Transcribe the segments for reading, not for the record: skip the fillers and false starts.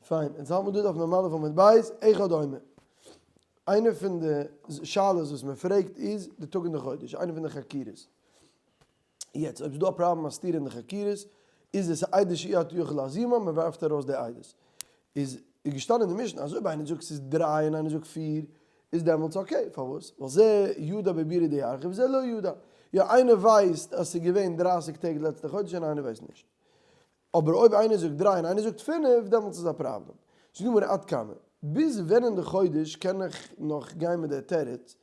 פיין, אונז האלט מיר דא דף מ"א עמוד ב', אחד אומר. איינע פון די שאלות וואס מען פרעגט איז די טאג אין די חודש, איינע פון די חקירות. יעצט אויב ס'איז דא א פראבלעם א סתירה אין די חקירות, איז עס עדות שאי אתה יכול להזימה, מען ווארפט ארויס די עדות. איז געשטאנען אין די משנה אז אויב איינער זאגט ס'איז דריי און איינער זאגט פיר, איז דעמאלטס okay, פארוואס? ווייל זה ידע בעיבורא דירחא וזה לא ידע. יא איינער ווייסט אז ס'איז געווען דרייסיג טעג לעצטע חודש און איינער ווייסט נישט. אבער אויב איינער זאגט דריי און איינער זאגט פינף, דעמאלטס איז א פראבלעם. זאגט די גמרא עד כמה, ביז ווען אין די חודש קען איך נאך גיין מיט דער תירוץ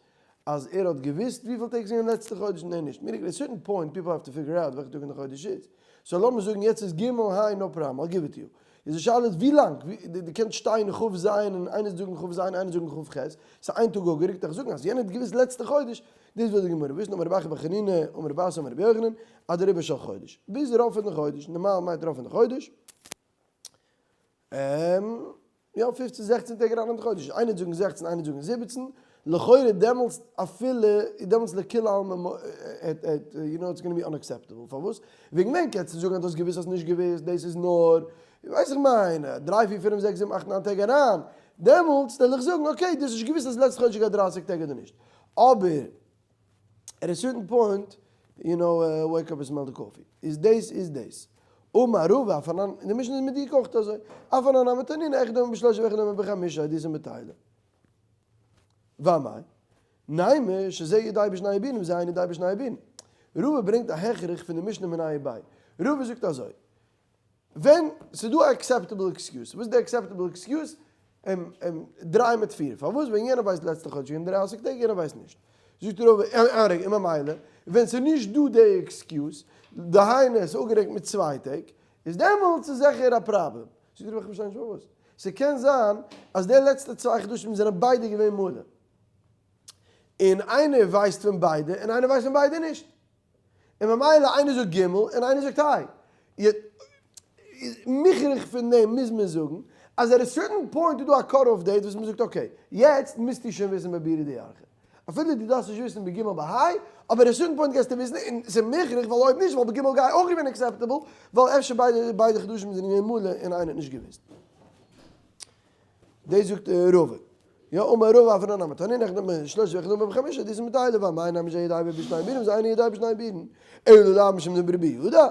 אז ער האט געוואוסט וויפיל טעג זענען לעצטע חודש און ער נישט? מיינט at certain point people have to figure out וועלכע טאג אין די חודש איז. so לאמיר זאגן יעצט איז ג' ה' no problem, I'll give it to you. איז די שאלה איז ווי לאנג, דו קענסט שטיין כ ז און איינער זאגן כ ז און איינער זאגן כ ח, ס'איז איין טאג אפגערוקט, איך זאגן אז יענער האט געוואוסט לעצטע חודש, דאס וויל די גמרא וויסן, אמר רבי אחא בר חנינא, אמר רבי אסי אמר רבי יוחנן, עד רובו של חודש, ביז רוב פון די חודש, נארמאל מיינט רוב פון די חודש, יא פופצן זעכצן טעג אריין אין די חודש, איינער וועט זאגן זעכצן איינער וועט זאגן זיבעצן, לכאורה דעמאלטס אפילו איז דעמאלטס לכולי עלמא you know it's gonna be unacceptable, פארוואס? וועגן ווען קענסטו זאגן אז דו האסט געוואוסט האסט נישט געוואוסט, דאס איז נאר ווייס איך מיין דריי פיר פינף זעקס זיבן אכט ניין טעג אריין, דעמאלטס וועל איך זאגן okay דו האסט נישט געוואוסט אז לעצטע חודש גייט דרייסיג טעג אדער נישט, אבער at a certain point, you know, wake up and smell the coffee. איז דאס איז דאס. אמר רבא, אף אנן, אין די משנה איז מיט די אויך אזוי. אף אנן נמי תנינא, אחד אומר בשלושה ואחד אומר בחמישה, די זענען בטלה. ואמאי? נימא שזה יודע בשני עיבורים וזה אינו יודע בשני עיבורים. רבא ברענגט א הכרח פון די משנה מיניה וביה. רבא זאגט אזוי. ווען ס'איז דא א acceptable excuse, וואס איז די acceptable excuse? דריי מיט פיר, פארוואס? ווען יענער ווייסט לעצטע חודש געווען דרייסיג טעג, יענער ווייסט נישט. זאגט רבא, איין רגע, און ממילא ווען ס'איז נישט דא די excuse, דהיינו עס איז אפגערוקט מיט צוויי טעג, איז דעמאלטס איז זיכער א פראבלעם. זאגט רבא, איך פארשטיי נישט פארוואס. ס'קען זיין אז די לעצטע צוויי חדשים זענען ביידע געווען מלא, און איינער ווייסט פון ביידע און איינער ווייסט פון ביידע נישט. און ממילא איינער זאגט ג' און איינער זאגט ה'. מוכרח פון דעם מוז מען זאגן אז at a certain point איז דא א cut off date וואס מען זאגט okay יעצט מוזטו שוין וויסן בעיבורא דירחא. אפילו דו דארפסט נישט וויסן בג' בה' אבער at a certain point גייסטו וויסן און ס'איז מוכרח ווייל אויב נישט וואלט בג' ג' אויך געווען acceptable ווייל אפשר ביידע ביידע חדשים זענען געווען מלא און איינער האט נישט געוויסט. דאס זאגט רבא. יא אמר רבא אף אנן נמי תנינא אחד אומר בשלושה ואחד אומר בחמישה דאס איז מיט איילע ואמאי נמי זה יודע בשני עיבורים וזה אינו יודע בשני עיבורים אלא לאו משום דברבי יהודה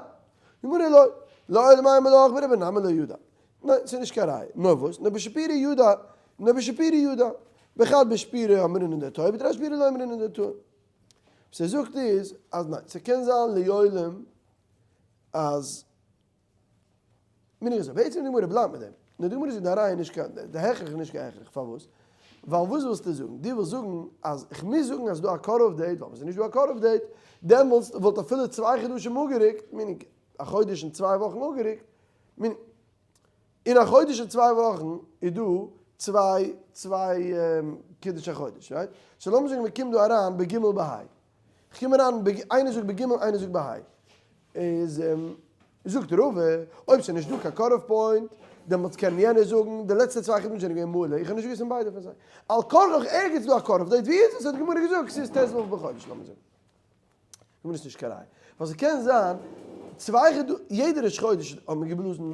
גמרא לא לעולם אימא לך ברבי נמי לא ידע ניין ס'איז נישט קיין ראיה נאר וואס נאר בשפירא ידע נאר בשפירא ידע בחד בשפירא אמרינן דטעי בתרי שפירא לא אמרינן דטעי וואס ער זאגט איז אז ניין ס'קען זיין לעולם אז מיר נישט אזוי, בעצם די גמרא בלייבט מיט דעם, נאר די גמרא זאגט די ראיה איז נישט קיין, די הכרח איז נישט קיין הכרח, פארוואס? ווייל וואס ווילסטו זאגן? דו ווילסט זאגן אז איך מוז זאגן אז ס'איז דא א cut off date, ווייל ווען ס'איז נישט דא א cut off date, דעמאלטס וואלט אפילו צוויי חדשים אפגערוקט, meaning א חודש און צוויי וואכן אפגערוקט, meaning אין א חודש און צוויי וואכן איז דא צוויי צוויי קידוש החודש, right? so לאמיר זאגן מ'קומט דא אריין בגימל בהיי, כ'קום אריין בג איינער זאגט בגימל איינער זאגט בהיי, איז זאגט רבא, אויב ס'איז נישט דא קיין cut off point, דעמאלטס קען יענער זאגן, די לעצטע צוויי חדשים זענען געווען מלא, איך האב נישט געוואוסט פון ביידע פון זיי. על כרחך ערגעץ איז דא א cut off date, ווי איז עס? האט די גמרא געזאגט, ס'איז ט"ו בחודש, לאמיר זאגן. גמרא איז נישט קיין ראיה. ווייל ס'קען זיין, צוויי חדשים, יעדע ראש חודש האט מען געבלאזן,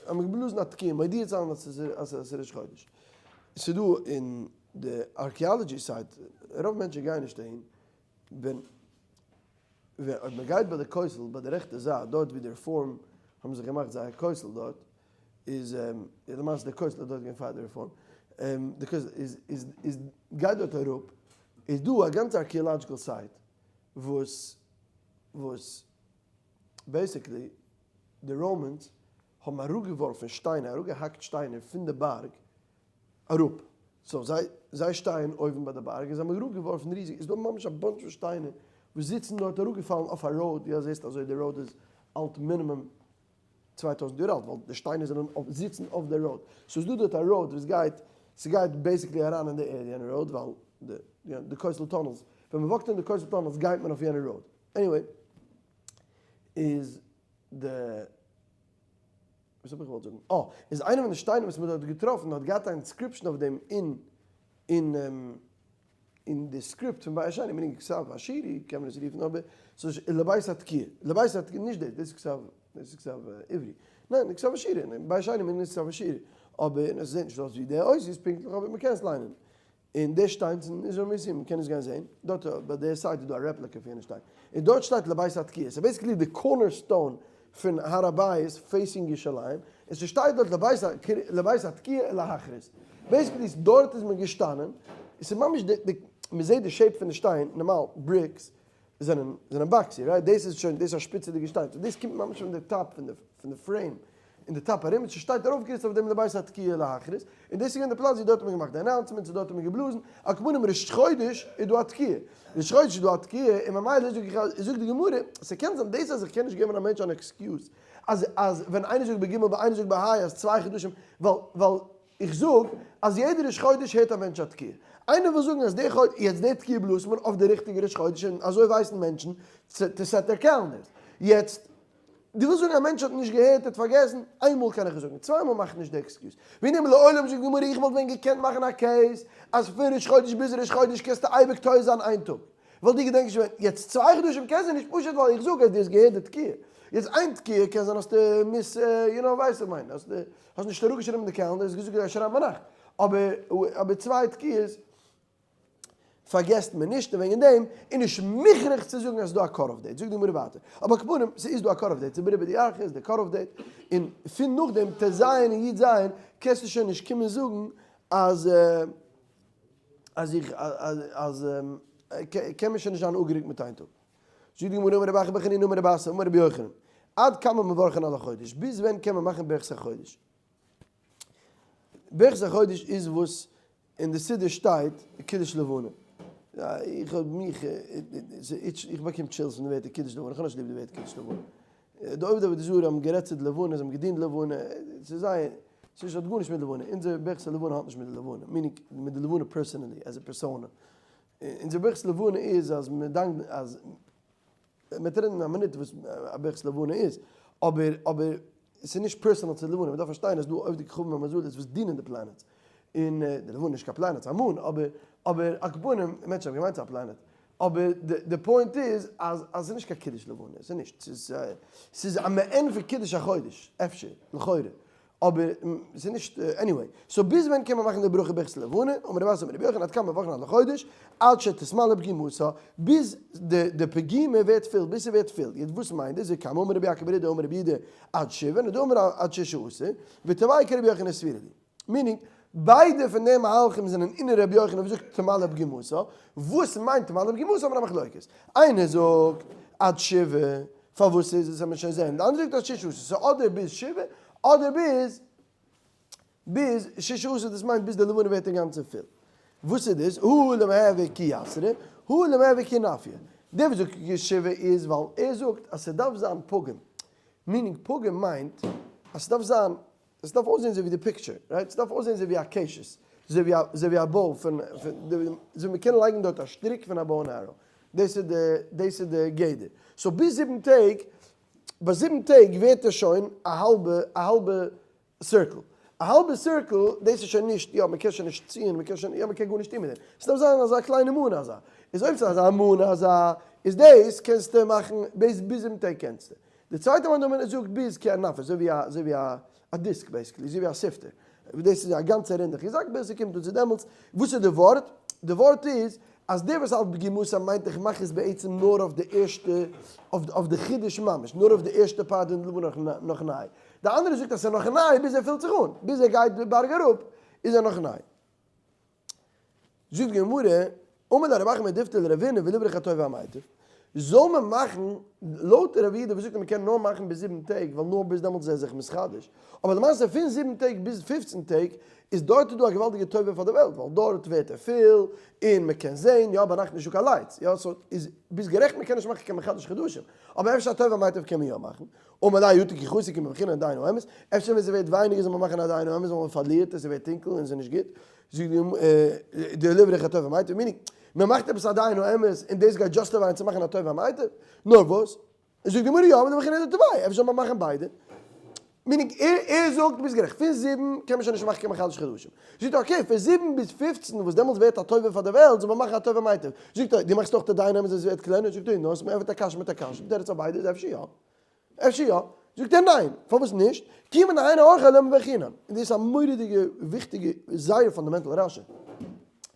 האט מען געבלאזן א תקיעה, מודיע צו זיין אז ס'איז ראש חודש. ס'איז דא אין די archaeology site, רוב מענטשן גייען נישט אהין, ווען ווען אויב מען גייט ביי די כותל ביי די רעכטע זייט דארט ווי די רעפארם האבן זיך געמאכט זייער כותל דארט איז למעשה די כותל איז דארט געווען פאר די רעפארם די כותל איז איז איז גייט דארט אראפ איז דא א גאנצע archaeological site וואס וואס basically די Romans האבן אראפגעווארפן שטיינער אראפגעהאקט שטיינער פון די בארג אראפ, so זיי זיי שטייען אויבן ביי די בארג און זיי האבן אראפגעווארפן ריזיג, איז דא ממש א bunch פון שטיינער וואס זיצן דארט אראפגעפאלן אויף א road, יא זעסט אזוי די road איז אלט מינימום 2000 יאר אלט ווייל די שטיינער זענען אויף זיצן אויף די road, so איז דא דארט א road וואס גייט ס'גייט basically אריין אין די ערד יענע road ווייל די די כותל tunnels ווען מ'וואקט אין די כותל tunnels גייט מען אויף יענע road, anyway איז די. וואס האב איך געוואלט זאגן? אה, איז איינע פון די שטיינער וואס מען האט דארט געטראפן האט געהאט א inscription אויף דעם אין אין אין די script פון בית שני, meaning כתב אשורי קען מען עס רופן אבער ס'איז לבית התקיעה, לבית התקיעה, נישט דאס, דאס איז כתב, דאס איז כתב עברי, ניין, כתב אשורי, בית שני מיינט נישט כתב אשורי, אבער עס זעט נישט אויס ווי די אותיות פונקטליך אבער מען קען עס ליינען. און די שטיין איז אין museum, מען קען עס גיין זען, דארט ביי די site איז דא א replica פון יענע שטיין, און דארט שטייט לבית התקיעה, ס'איז basically די corner stone פון הר הבית facing ירושלים, און ס'שטייט דארט לבית התקיעה להכריז, basically דארט איז מען געשטאנען, און ס'איז ממש די, מען זעט די shape פון די שטיין, נארמאל bricks זענען זענען boxy, right? דאס איז שוין, דאס איז א שפיצעדיגע שטיין, so דאס קומט ממש פון די top פון די פון די frame, אין די top ארום, און ס'שטייט ארויפגעקריצט אויף דעם לבית התקיעה להכריז, און דאס איז געווען די פלאץ ווי דארט האט מען געמאכט די announcements און דארט האט מען געבלאזן, על כל פנים ראש חודש איז דא א תקיעה, ראש חודש איז דא א תקיעה, און ממילא זאג איך אז, זאגט די גמרא, ס'קען זיין דאס אז איך קען נישט געבן א מענטש אן excuse, אז אז ווען איינער זאגט בג' ביי איינער זאגט בה' אז צוויי חדשים, ווייל ווייל איך זאג אז יעדע ראש חודש הערט א מענטש א תקיעה. איינער וויל זאגן אז די חודש, יעצט די תקיעה בלאזט מען אויף די ריכטיגע ראש חודש און אזוי ווייסן מענטשן to set their calendars. יעצט דו ווילסט זאגן א מענטש האט נישט געהערט, ער האט פארגעסן, איין מאל קען איך עס זאגן, צוויי מאל מאך נישט די excuse. והנה לעולם זאגט די גמרא איך וואלט ווען געקענט מאכן א case אז פון ראש חודש ביז ראש חודש קענסטו אייביג טועה זיין איין טאג. ווייל דו געדענקסט שוין, יעצט צוויי חדשים קען זיין נישט פשוט ווייל איך זאג אז דו האסט געהערט די תקיעה. יעצט איין תקיעה קען זיין האסטו miss, you know ווייסט איך מיין, האסט האסט נישט אראפגעשריבן אין די calendar, האסט געזאגט גיי שרייבן ביינאכט. אבער אבער צוויי תקיעות פארגעסט מען נישט און וועגן דעם איז נישט מוכרח צו זאגן אז ס'איז דא א cut off date. זאגט די גמרא ווייטער, אבער על כל פנים ס'איז דא א cut off date, ס'איז ברובא דירחא איז די cut off date, און פון נאכדעם ט ז און י ז קענסטו שוין נישט קומען זאגן אז אז איך אז קען מען שוין נישט זיין אפגערוקט מיט איין טאג. זאגט די גמרא אמר רבי אחא בר חנינא אמר רבי אסי אמר רבי יוחנן עד כמה מברכין על החודש, ביז ווען קען מען מאכן ברכת החודש? ברכת החודש איז וואס אין די סידור שטייט קידוש לבנה. איך האב מיך, איך באקום chills פון די ווערטער קידוש לבנה, איך האב נישט ליב די ווערטער קידוש לבנה. די עובדי עבודה זרה האבן גערעדט צו די לבנה, זיי האבן געדינט לבנה, ס'איז זייער, ס'נישט האט גארנישט מיט לבנה, אונזער ברכת הלבנה האט נישט מיט די לבנה, meaning מיט די לבנה personally, as a persona. אונזער ברכת לבנה איז אז מען דאנקט אז, מ'וועט רעדן אין א מינוט וואס א ברכת לבנה איז, אבער אבער ס'איז נישט personal צו די לבנה, מ'דארף פארשטיין אז דא עובדי כוכבים ומזלות וואס דינען די planets, און די לבנה איז נישט קיין planet, ס'איז א moon, אבער אבער על כל פנים, מענטשן האבן געמיינט ס'איז א planet, אבער די point איז אז אז ס'איז נישט קיין קידוש לבנה, ס'איז נישט, ס'איז ס'איז א מעין פון קידוש החודש, אפשר, לכאורה, אבער ס'איז נישט, anyway, so ביז ווען קען מען מאכן די ברכה ברכת לבנה, אמר רב אסי אמר רבי יוחנן עד כמה מברכין על החודש, עד שתתמלא פגימתה, ביז די די פגימה ווערט פיל, ביז ס'ווערט פיל, יעצט וואס מיינט דאס, וכמה אמר רבי יעקב בר אידי אמר רבי יהודה עד שבעה, און דא אמר עד ששה עשר, ותרוייהו כרבי יוחנן סבירא להו. meaning, ביידע פון די מהלכים זענען אין רבי יוחנן וואס זאגט תמלא פגימתה, וואס מיינט תמלא פגימתה האבן א מחלוקת. איינער זאגט עד שבעה, פארוואס איז עס וועט מען שוין זען, די אנדערע זאגט עד ששה עשר, ס'איז אדער ביז שבעה אדער ביז ביז ששה עשר, דאס מיינט ביז די לבנה ווערט אינגאנצן פיל. וואס איז דאס? הא למהוי כי יתרא, הא למהוי כי נפיא. דער וואס זאגט שבעה איז ווייל ער זאגט אז ס'דארף זיין פגום, meaning פגום מיינט אז ס'דארף זיין עס דארף אויסזען אזוי ווי די picture, right? עס דארף אויסזען אזוי ווי א קשת, אזוי ווי א, אזוי ווי א bow פון, פון, אזוי מען קען לייגן דארט א שטריק פון א bow and arrow. דאס איז די, דאס איז די גדר. so ביז זיבן טעג, ביי זיבן טעג ווערט עס שוין א האלבע, א האלבע circle. א האלבע circle, דאס איז שוין נישט, יא, מען קען שוין נישט ציען, מען קען שוין, יא, מען קען גארנישט טון מיט דעם. עס דארף זיין אזא קליינע מנה אזא. איז אויב ס'איז אזא מנה אזא, איז דאס קענסטו מאכן, ביז ביז זיבן טעג קענסטו. די צווייטע מאן דאמר זאגט ביז כהנפה, אזוי ווי א אזוי ווי א א disc basically, אזוי ווי א sifter, דאס איז א גאנצע רינדעכיגע זאך ביז ס'קומט אן צו דעמאלטס, וואס איז די ווארט? די ווארט איז אז דער וואס האלט פגימתה מיינט איך מאך עס בעצם נאר אויף די ערשטע, אויף די חידוש ממש, נאר אויף די ערשטע part ווען די לבנה נאך ניי, די אנדערע זאגט אז ס'איז נאך ניי ביז ער פילט זיך אן, ביז ער גייט די בארג אראפ איז ער נאך ניי. זאגט די גמרא, אמר ליה רב אחא מדיפתי לרבינא ולברוך הטוב והמיטיב, זאל מען מאכן, לויט רב יהודה וואס זאגט אז מען קען נאר מאכן ביז זיבן טעג ווייל נאר ביז דעמאלטס איז ער זיך מתחדש, אבער למעשה פון זיבן טעג ביז פופצן טעג איז דארט איז דא א געוואלדיגע טובה פאר די וועלט ווייל דארט ווערט ער פיל און מען קען זען, יא ביינאכט נישטא קיין lights, יא so איז ביסט גערעכט מען קען נישט מאכן קיין מחדש חדשים, אבער אפשר הטוב והמיטיב קען מען יא מאכן, אמר ליה אטו כי חזי כי מברכינן עדיין האמת, אפשר ווען ס'ווערט ווייניגער זאל מען מאכן עדיין האמת ווייל מען פארלירט עס, ס'ווערט טונקל און ס'איז נישט גוט, זאגט די ולברוך הטוב והמיטיב, meaning, מען מאכט עפעס עדיין האמת און דאס גייט justify ען צו מאכן הטוב והמיטיב, נאר וואס? זאגט די גמרא יא, ולברוך דתרוייהו, אפשר זאל מען מאכן ביידע, meaning ער זאגט ביסט גערעכט, פון זיבן קען מען שוין נישט מאכן קיין מחדש חדשים, זאגט ער okay פון זיבן ביז פופצן וואס דעמאלטס ווערט א טובה פאר די וועלט זאל מען מאכן הטוב והמיטיב, זאגט ער דו מאכסט אויך עדיין האמת ווען עס ווערט קלענער, זאגט ער נו האסט מיר ענפערט א קשיא מיט א קשיא, די תירוץ אויף ביידע איז אפשר יא. אפשר יא. זאגט ער ניין, פארוואס נישט? כיוון דאין אורחא אלא מברכינן. און דאס איז א מורא'דיגע וויכטיגע זייער fundamental רש"י.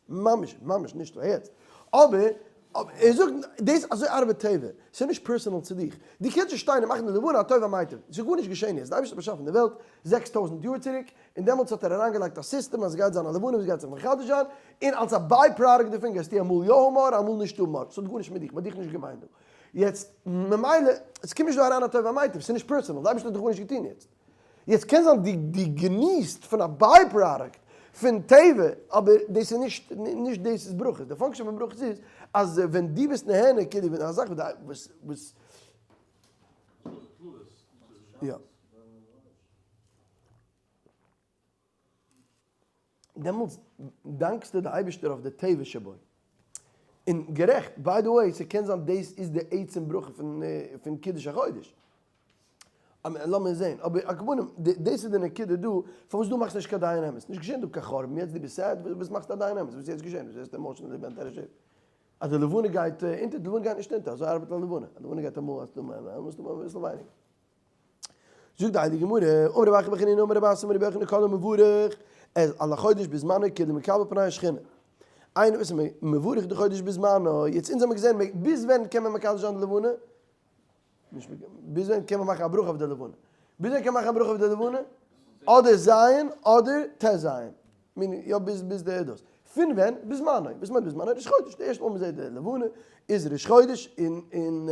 ממש ממש נישט פאר יעצט. אבער ער זאגט דאס אזוי ארבעט טבע. ס'איז נישט personal צו דיך. דו קענסט נישט שטיין און מאכן די לבנה הטוב והמיטיב. ס'איז גארנישט געשען יעצט. די אייבערשטער האט באשאפן די וועלט 6000 יאר צוריק, און דעמאלטס האט ער אריינגעלייגט א סיסטעם אז ס'גייט זיין א לבנה וואס גייט זיך מחדש זיין, און אלס א by-product דערפון גייסטו אמאל יא האבן אור אמאל נישט האבן אור. ס'האט גארנישט מיט דיך, מ'האט דיך נישט געמיינט דא. יעצט, ממילא, עס קומט נישט דא אריין הטוב והמיטיב, ס'איז נישט personal, די אייבערשטער האט דיך גארנישט געטון יעצט. יעצט קען זיין דו דו געניסט פון א by-product פון טבע, אבער דאס איז נישט נישט דאס איז ברכות, די function פון ברכות איז אז ווען דו ביסט נהנה כאילו ווען א זאך וואס וואס יא. דעמאלטס דאנקסטו די אייבערשטער אויף די טבע שבו. און גערעכט, by the way, ס'קען זיין דאס איז די עצם ברכה פון קידוש החודש. לאמיר זען, אבער על כל פנים, דאס איז די נקודה דא, פארוואס דו מאכסט נישט קיין דיין אמת. נישט געשען דא קיין חורבן, יעצט דו ביסט sad, וואס מאכסטו א דיין אמת? וואס איז יעצט געשען? וואס ווערסטו emotionally bent out of shape? אז די לבנה גייט אונטער, די לבנה גייט נישט אונטער, אזוי ארבעט א לבנה, א לבנה גייט אמאל האסטו מער, אמאל האסטו אביסל ווייניגער. זאגט די הייליגע גמרא, אמר רבי אחא בר חנינא אמר רבי אסי אמר רבי יוחנן כל המברך את על החודש בזמנו כאילו מקבל פני השכינה. איינער וואס איז מברך די חודש בזמנו, יעצט אונז האמיר געזען ביז ווען קען מען מקדש זיין די לבנה? נישט ביז ווען קען מען מאכן א ברכה אויף די לבנה? ביז ווען קען מען מאכן א ברכה אויף די לבנה? אדער ז' אדער ט"ז. מיין יא ביז ביז די דאס. פון ווען? בזמנו. וואס מיינט בזמנו? ראש חודש. די ערשטע מאל מען זעט די לבנה איז ראש חודש און און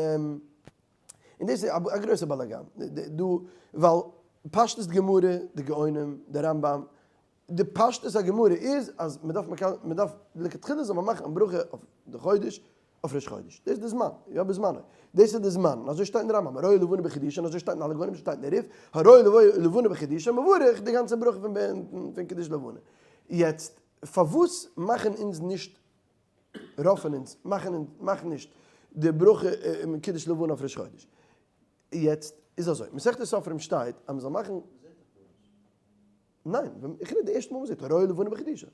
און דאס איז א גרויסע באלאגאן דא, ווייל פשטות גמרא, די גאונים, די רמב"ם, די פשטות הגמרא איז אז מען דארף מקבל, מען דארף לכתחילה זאל מען מאכן א ברכה אויף די חודש, אויף ראש חודש, דאס איז די זמן, יא בזמנו, דאס איז די זמן, און אזוי שטייט אין רמב"ם, הרואה לבנה בחידושה, און אזוי שטייט אין אלע גאונים, שטייט אין רי"ף, הרואה לבנה בחידושה, מברך די גאנצע ברכה פון קידוש לבנה. יעצט, פארוואס מאכן אונז נישט רוב פון אונז מאכן מאכן נישט די ברכה אום קידוש לבנה אויף ראש חודש. יעצט איז אזוי, מסכת סופרים שטייט אז מ'זאל מאכן, ניין, איך רעד די ערשטע מאל מ'זעט הרואה לבנה בחידושה.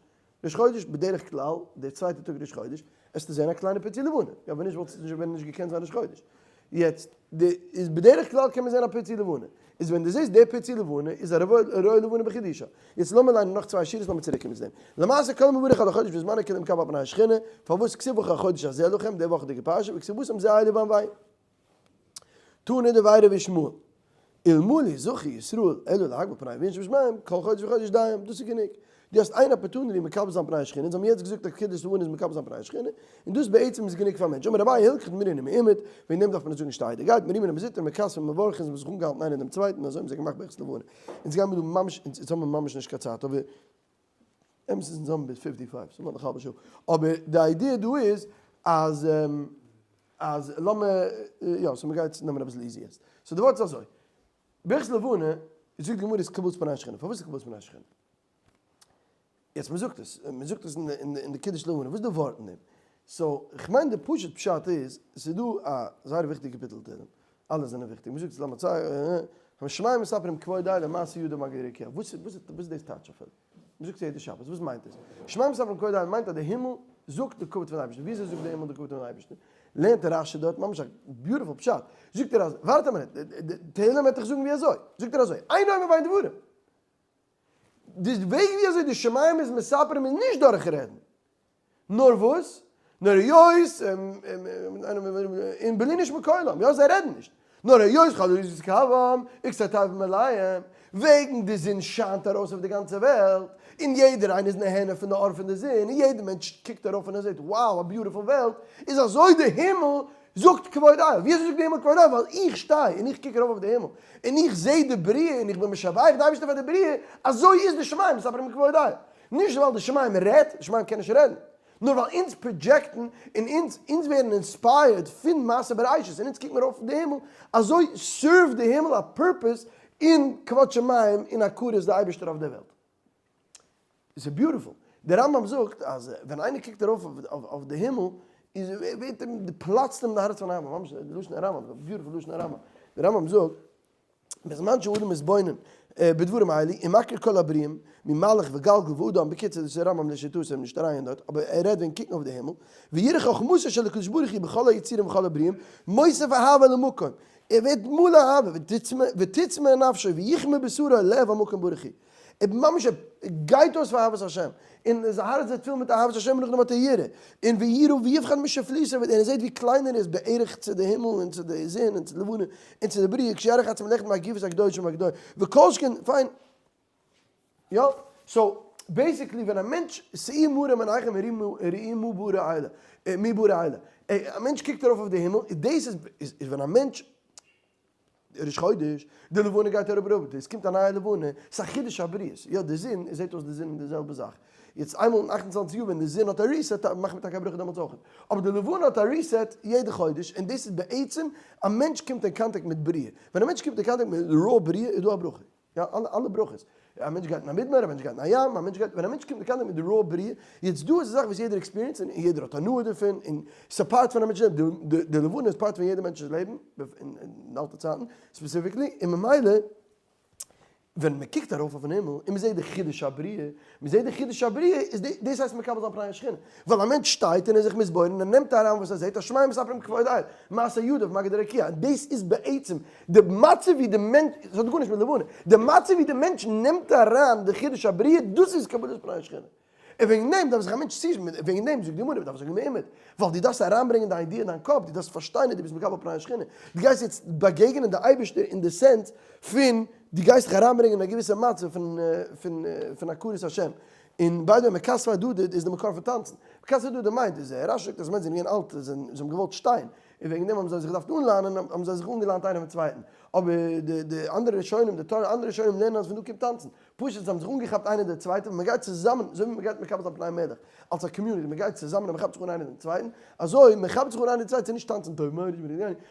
ראש חודש בדרך כלל, די צווייטע טאג ראש חודש, עסטו זען א קליינע פיצי לבנה, יא ווען נישט וואלט עס נישט ווען נישט געקענט זיין ראש חודש. יעצט די איז בדרך כלל קען מען זען א פיצי לבנה, איז ווען די זעסט די פיצי לבנה איז א רואה לבנה בחידושה. יעצט לאמיר ליינען נאך צוויי שורות לאמיר צוריק קומען צו דעם. למעשה כל המברך על החודש בזמנו כאילו מקבל פני השכינה, פארוואס כתיב החודש הזה לכם, די וואכעדיגע פרשה, וכתיב התם זה אלו ואנוהו. תנא דבי רבי ישמעאל, אלמלי זכו ישראל אלא להקביל פני אביהם שבשמים, כל חודש וחודש דיים, דאס איז גענוג. דו האסט איין opportunity מקבל זיין פני השכינה, אונז האבן יעצט געזאגט אז קידוש לבנה איז מקבל זיין פני השכינה, און דאס בעצם איז גענוג פאר מענטש. אמר אביי הלכך מרין ומעומד, וועגן דעם דארף מען נישט זאגן שטיידיגייט, מרימין ומזוטרין, מכספין ומברכין, זיי האבן זיך אנגעהאלטן איינער דעם צווייטן, אזוי האבן זיי געמאכט ברכת לבנה. אונז גיימיר דא ממש, אונז האבן ממש נישט קיין צייט, אבער אמת איז אונז האבן ביז fifty five, ס'איז נאך א האלבע שעה, אבער די idea דא איז אז אז לאמיר, יא, so מ'גייט נעמען אביסל easy יעצט. so די ווארט איז אזוי, ברכת לבנה, זאגט די גמרא איז קבלת פני השכינה, פארוואס איז קבלת פני השכינה? יעצט מ'זאגט עס, מ'זאגט עס אין די קידוש לבנה, וואס איז די ווארט אין דעם? so כ'מיין די פשוט פשט איז, ס'איז דא א זייער וויכטיגע קאפיטל תהלים, אלע זענען וויכטיג, מ'זאגט עס למצ א, השמים מספרים כבוד אל ומעשה ידיו מגלה רקיע, וואס איז דאס טייטש אפילו? מ'זאגט עס יעדע שבת, וואס מיינט עס? שמים מספרים כבוד אל מיינט אז די הימל זאגט די כבוד פון אייבערשטן, וויאזוי זאגט די הימל די כבוד פון אייבערשטן? לערנט רש"י דארט ממש א beautiful פשט, זאגט ער אז, ווארט א מינוט, תהלים וועט דיך זאגן ווי אזוי, זאגט ער אזוי, אינו אומר בהן דברים, די וועג ווי אזוי די שמים איז מספרים איז נישט דורך רעדן, נאר וואס? נאר היות און בלי נשמע קולם, יא זיי רעדן נישט, נאר היות חלוז קוום וכסתיו מלאים, וועגן די זון שיינט ארויס אויף די גאנצע וועלט, און יעדער איינער איז נהנה פון די אור פון די זון, און יעדער מענטש קוקט ארויף און ער זעט wow א beautiful וועלט, איז אזוי די הימל זאגט כבוד אל, ווי אזוי זאגט די הימל כבוד אל? ווייל איך שטיי און איך קוק ארויף אויף די הימל, און איך זע די בריאה און איך בין משבח די אייבערשטער פאר די בריאה, אזוי איז די שמים מספרים כבוד אל. נישט ווייל די שמים רעדט, די שמים קען נישט רעדן, נאר ווייל אונז project ן און אונז אונז ווערן inspired פון מעשה בראשית און אונז קוק מיר ארויף אויף די הימל, אזוי serve ט די הימל א purpose אין כבוד שמים און הכרת די אייבערשטער אויף די וועלט. עס איז beautiful. דער רמב"ם זאגט אז ווען איינער קוקט ארויף אויף די הימל איז ווערט אים, פלאצט אים די הארץ פון אהבה, ממש די לשון הרמב"ם, beautiful לשון הרמב"ם. דער רמב"ם זאגט. בזמן שאדם מתבונן בדברים האלה ומכיר כל הברואים ממלאך וגלגל ואדם, בקיצור דאס איז רמב"ם לשיטתו, נישט אריין דארט, אבער ער רעדט וועגן קוקן אויף די הימל, ויראה חכמתו של הקדוש ברוך הוא בכל היצורים וכל הברואים, מוסיף אהבה למקום. ער ווערט מלא אהבה, ותצמא נפשו ויכמה בשרו לב המקום ברוך הוא. ער ממש ער גייט אויס פאר אהבת השם, און זיין הארץ ווערט פול מיט אהבת השם און נאכדעם האט ער יראה, און וירא ויבחן משפלותו, און ער זעט ווי קליין ער איז בערך צו די הימל און צו די זון און צו די לבנה און צו די בריאה, כשירח עצמו לכת מהגופות הקדושים והגדולים, וכל שכן, פיין. יא, so basically ווען א מענטש, שאו מרום עיניכם וראו מה ברא אלה, מי ברא אלה, א מענטש קוקט ארויף אויף די הימל, דאס איז ווען א מענטש, ראש חודש, די לבנה גייט אראפ אראפ, עס קומט א נייע לבנה, ס'איז א חידוש הבריאות, יא די זון, עס זעט אויס די זון איז די זעלבע זאך, יעצט איינמאל אין 28 יאר ווען די זון האט א reset מאכט מען טאקע א ברכה דעמאלטס אויך, אבער די לבנה האט א reset יעדע חודש, און דאס איז בעצם א מענטש קומט אין קאנטאקט מיט בריאה, ווען א מענטש קומט אין קאנטאקט מיט raw בריאה איז דא א ברכה. יא, אלע אלע ברכות. א מענטש גייט אין א מדבר, א מענטש גייט אין א ים, א מענטש גייט, ווען א מענטש קומט אין קאנטאקט מיט די raw בריאה, יעצט דא איז א זאך וואס יעדער experience און יעדער האט הנאה דערפון, און ס'איז א part פון א מענטש'ס לעבן, די די לבנה איז part פון יעדע מענטש'ס לעבן, אין אלטע צייטן specifically, און ממילא ווען מען קוקט ארויף אויפן הימל און מען זעט די חידוש הבריאה, מען זעט די חידוש הבריאה, איז דאס הייסט מקבל זיין פני השכינה, ווייל א מענטש שטייט און איז זיך מתבונן און ער נעמט אריין וואס ער זעט, השמים מספרים כבוד אל, מעשה ידיו מגיד הרקיע, און דאס איז בעצם די מצב ווי די מענטש, עס האט גארנישט מיט לבנה, די מצב ווי די מענטש נעמט אריין די חידוש הבריאה, דאס איז קבלת פני השכינה. און וועגן דעם דארף זיך א מענטש צו, וועגן דעם זאגט די גמרא, מען דארף זאגן מעומד, ווייל דו דארפסט אריינברענגען די idea אין דיין קאפ, דו דארפסט פארשטיין אז דו ביסט מקבל פני השכינה, דו גייסט יעצט באגעגענען די אייבערשטער אין די sense פון דו גייסט דיך אריינברענגען אין א געוויסע מצב פון פון פון הכרת השם. און by the way, מכתפי הדדי איז די מקור פון טאנצן. מכתפי הדדי מיינט איז, רש"י זאגט אז מענטשן זענען געווען אלט, זיי האבן געוואלט שטיין, און וועגן דעם האבן זיי זיך געדארפט אנליינען, האבן זיי זיך אנגעליינט איינער אויפן צווייטן. אבער די די אנדערע ראשונים, די אנדערע ראשונים לערנען אז פון דא קומט טאנצן. פשוט זיי האבן זיך אנגעכאפט איינער די צווייטע, ווען מען גייט צוזאמען, אזוי ווי מען גייט מקבל זיין פני מלך, אלס א community, מען גייט צוזאמען און מען כאפט זיך אן איינער דעם צווייטן, אזוי מען כאפט זיך אן איינער די צווייטע, ס'איז נישט טאנצן טוב מאוד,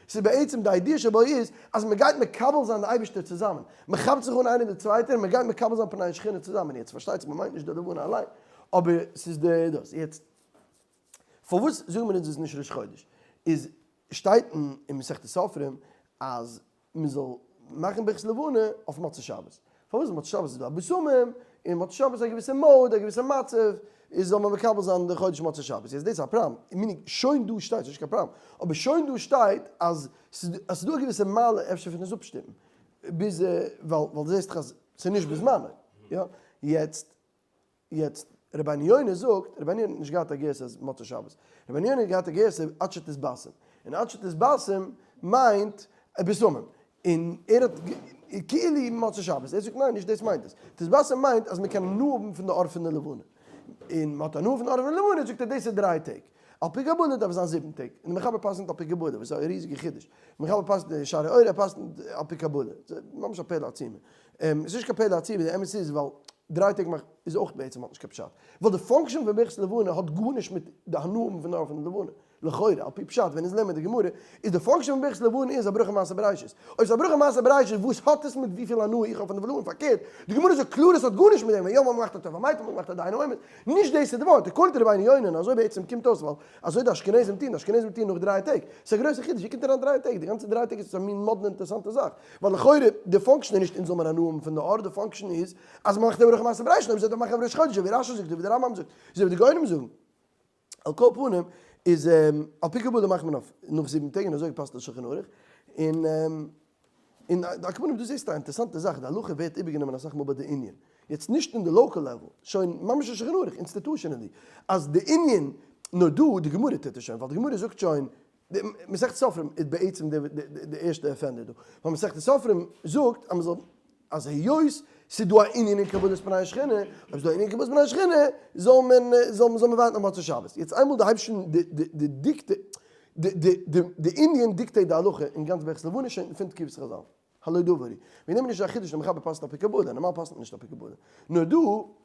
ס'איז בעצם די idea שבו איז, אז מען גייט מקבל זיין די אייבערשטער צוזאמען, מען כאפט זיך אן איינער די צווייטע און מען גייט מקבל זיין פני שכינה צוזאמען, יעצט פארשטייט זיך מען מיינט נישט די לבנה אליין, אבער ס'איז די דאס, יעצט פארוואס זאגן מיר אונז עס נישט ראש חודש, איז שטייט אין מסכת סופרים אז מען זאל מאכן ברכת לבנה אויף מוצאי שבת. פארוואס מוצאי שבת איז דא א בשמים, און מוצאי שבת איז א געוויסע mode, א געוויסע מצב, איז זאל מען מקבל זיין די חודש מוצאי שבת. יעצט דאס איז א פראבלעם, meaning שוין דא שטייט, ס'איז נישט קיין פראבלעם, אבער שוין דא שטייט אז ס'איז דא א געוויסע מעלה אפשר פון עס אפשטופן, ביז ווייל דו זעסט דאך אז ס'איז נישט בזמנו, יא? יעצט יעצט, רבינו יונה זאגט, רבינו יונה האט נישט געהאט א גירסא אז מוצאי שבת, רבינו יונה האט געהאט א גירסא עד שתתבשם, און עד שתתבשם מיינט בשמים, און ער האט כאילו מוצאי שבת, ער זאגט ניין נישט דאס מיינט עס, תתבשם מיינט אז מען קען הנאה האבן פון די אור פון די לבנה, און מען האט הנאה פון די אור פון די לבנה זאגט ער דאס איז דריי טעג, על פי קבלה דארף עס זיין זיבן טעג, און די מחבר פסק'נט על פי קבלה, וואס איז א ריזיגע חידוש, די מחבר פסק'נט אין שערי אורה ער פסק'נט על פי קבלה, ממש א פלא עצום, עס איז נישט קיין פלא עצום, די אמת איז ווייל דריי טעג מאכט איז אויך בעצם האט נישט קיין פשט, ווייל די function פון ברכת לבנה האט גארנישט מיט די הנאה פון די אור פון די לבנה, לכאורה, על פי פשט ווען אונז לערנען די גמרא, איז די function פון ברכת לבנה איז א ברכה מעשה בראשית, אויב ס'איז א ברכה מעשה בראשית וואס האט עס מיט וויפיל הנאה איך האב פון די לבנה, פארקערט, די גמרא זאגט קלאר עס האט גארנישט מיט דעם, ווען יא מ'האט געמאכט א טוב המייט האט מען געמאכט א דיין האמת, נישט דאס איז די ווארט, according to רבינו יונה און אזוי בעצם קומט אויס ווייל אזוי די אשכנזים טוהן, די אשכנזים טוהן נאך דריי טעג, ס'איז א גרויסע חידוש, ווי קומט אריין דריי טעג, די גאנצע דריי טעג איז עס א מין מאדנע אינטערעסאנטע זאך, ווייל לכאורה די function איז נישט אונז זאל מען הנאה האבן פון די אור, די function איז אז מ'מאכט די ברכה מעשה בראשית, אויב זאל מען מאכן אויף ראש חודש, אזוי ווי רש"י זאגט, אזוי ווי די רמב"ם זאגט, אזוי ווי די גאונים זאגן. על כל פנים איז על פי קבלה מאכט מען אויף נאך זיבן טעג און אזוי פאסט די שולחן ערוך, און און על כל פנים דא זעסטו א אינטערעסאנטע זאך, די הלכה ווערט איבערגענומען אסאך מאל ביי די ענין, יעצט נישט אין די local level, שוין ממש אין שולחן ערוך, institutionally, אז די ענין, נאר דא די גמרא טוט עס שוין, ווייל די גמרא זאגט שוין, די מסכת סופרים איז בעצם די די ערשטע offender דא, ווייל מסכת סופרים זאגט אז מ'זאל אז היות ס'איז דא א ענין אין קבלת פני השכינה, אויב ס'איז דא א ענין אין קבלת פני השכינה, זאל מען זאל מען ווארטן אויף מוצאי שבת. יעצט איינמאל דו הייבסט שוין די די די דיקטע די די די די ענין dictate די הלכה אין גאנץ ברכת לבנה שוין פון תקופת חזל. הלא דבר הוא. מיר נעמען נישט א חידוש די מחבר פסק'נט על פי קבלה, נארמאל פסק'נט מען נישט על פי קבלה. נאר דא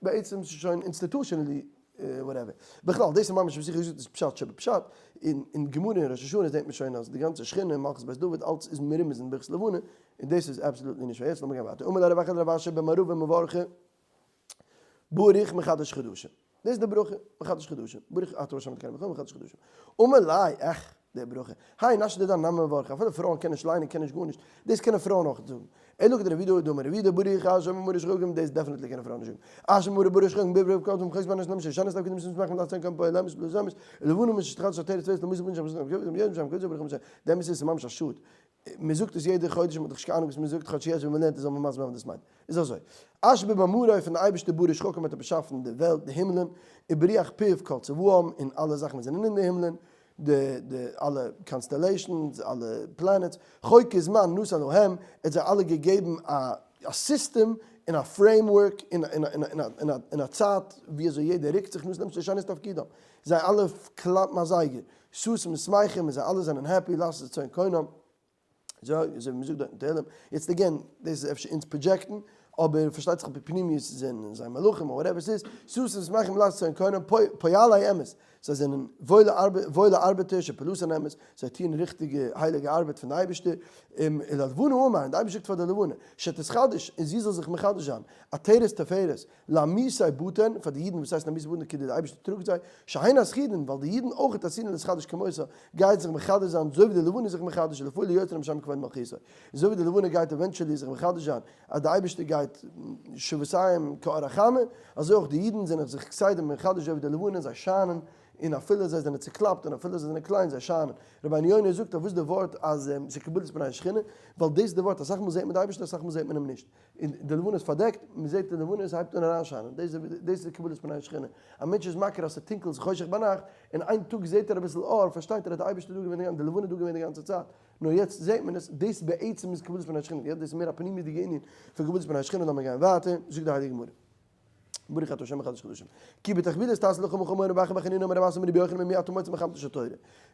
בעצם ס'איז שוין institutionally whatever. בכלל דאס איז ממש וואס איך האב געזאגט איז פשט שבפשט, אין אין גמרא אין ראש השנה זעט מען שוין אז די גאנצע שכינה מלכות בית דוד אלץ איז מרומז אין ברכת לבנה, און דאס איז absolutely נישט פאר יעצט, לאמיר גיין ווייטער. אמר ליה רב אחא לרב אשי במערבא מברכי ברוך מחדש חדשים. דאס איז די ברכה, מחדש חדשים. ברוך אתה ה' אלקינו מלך העולם מחדש חדשים. אמר ליה, עך, די ברכה. האי נשי דידן נמי מברכי, אפילו פרויען קענען נישט ליינען, קענען נישט גארנישט, דאס קענען פרויען אויך זאגן. אלא כדרב יהודה דאמר רב יהודה ברוך ה' אמר שחקים, דאס definitely קענען פרויען נישט זאגן. אשר אמר ברוך שחקים בברוך כל דמחוז בנש נמשי שנת נפקד משנת שמח מדעת צאן כהן פועל אמת בלא זמש, לבנו משתחדש התורה צבאות למוסר בנש שם קודש ברוך ה'. די אמת איז ס'איז ממש א שאד. מען זאגט עס יעדע חודש, מען האט דאך נישט קיין אהנונג וואס מען זאגט, כאטש יעצט ווען מען לערנט עס זאל מען מסביר זיין וואס דאס מיינט. איז אזוי, אשר במאמרו פון די אייבערשטער ברא שחקים האט ער באשאפן די וועלט, די הימלען, וברוח פיו כל צבאם, און אלע זאכן וואס זענען אין די הימלען, די די אלע constellations, אלע planets, חוק וזמן נתן להם, ער האט זיי אלע געגעבן א א סיסטעם און א framework און און און און און א צייט ווי אזוי יעדער רוקט זיך, נתן להם לשנות תפקידם, זיי אלע קלאפן א זייגער, ששים ושמחים און זיי אלע זענען happy, לעשות רצון קונם. אזוי ווי מ'זאגט דארט אין תהלים, יעצט again, דאס איז אפשר אונז project ן, אבער פארשטייט זיך על פי פנימיות זענען זיי מלאכים אדער whatever ס'איז, ששים ושמחים לעשות רצון קונם, פועלי אמת, זיי זענען וואוילע ארבעטער, שפעולתן אמת, זיי טוען ריכטיגע הייליגע ארבעט פון די אייבערשטער, וללבנה אמר, און די אייבערשטער זאגט פאר די לבנה, שתתחדש, און זי זאל זיך מחדש זיין, עטרת תפארת, לעמיתי בטן, פאר די אידן, וואס הייסט לעמיתי בטן, כדי די אייבערשטער טראגט זיי, שהן עתידין, ווייל די אידן אויך עתידין להתחדש כמותה, גייט זיך מחדש זיין אזוי ווי די לבנה איז זיך מחדש, ולפועל יוצרם שם כבוד מלכותו, אזוי ווי די לבנה גייט eventually זיך מחדש זיין, אז די אייבערשטער גייט שבעתיים כאור החמה, אזוי אויך די אידן זענען זיך כסדר מחדש אזוי ווי די לבנה, זיי שיינען, און אפילו זיי זענען צוקלאפט און אפילו זיי זענען קליין, זיי שיינען. רבינו יונה זאגט אויף וואס די ווארט אז ס'איז קבלת פני השכינה, ווייל דאס איז די ווארט, אסאך מאל זעט מען די אייבערשטער אסאך מאל זעט מען אים נישט. און די לבנה איז פארדעקט, מען זעט די לבנה עס הייבט אן אריינשיינען, דאס איז קבלת פני השכינה, א מענטש איז מכיר אז ס'איז טונקל ס'איז חושך ביינאכט, און איין טאג זעט ער אביסל אור, פארשטייט ער אז די אייבערשטער איז דא געווען די גאנצע, די לבנה איז דא געווען די גאנצע צייט, נאר יעצט זעט מען עס, דאס בעצם איז קבלת פני השכינה, דאס איז מער א פנימיות'דיגע ענין פון קבלת פני השכינה, לאמיר גיין ווייטער, זאגט די הייליגע גמרא. ברוך אתה ה' מחדש חדשים. כי בתחבולות תעשה לך מלחמה רבי אחא בר חנינא אמר רב אסי אמר רבי יוחנן ממי אתה מוצא מלחמתה של תורה.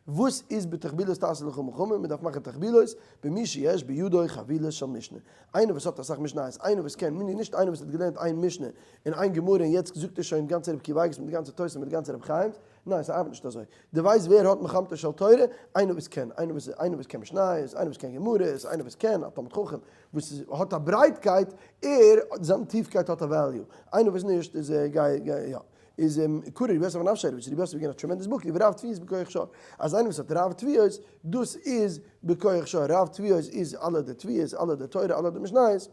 וואס איז בתחבולות תעשה לך מלחמה? מען דארף מאכן תחבולות במי שיש בידו חבילות של משנה. איינער וואס האט אסאך משניות, איינער וואס קען, מיני נישט איינער וואס האט געלערנט איין משנה און איין גמרא און יעצט זאגט ער שוין גאנצע רבי עקיבא אייגער'ס מיט גאנצע תוס' מיט גאנצע רבי חיים'ס, ניין ס'ארבעט נישט אזוי. דו ווייסט ווער האט מלחמתה של תורה? איינער וואס קען, איינער וואס איינער וואס קען משניות, איינער וואס קען גמרות, איינער וואס קען, א תלמיד חכם וואס האט א ברייטקייט, ער, זיין טיפקייט האט א value, איינער וואס נישט איז גיי גיי יא. איז קרא רבי יוסף אנפשער, וואס רבי יוסף איז געווען א tremendous בקי, ורב תביעות בכח שור, אז איינער וואס האט רב תביעות, דאס איז בכח שור, רב תביעות איז אלע די תביעות, אלע די תורה, אלע די משניות,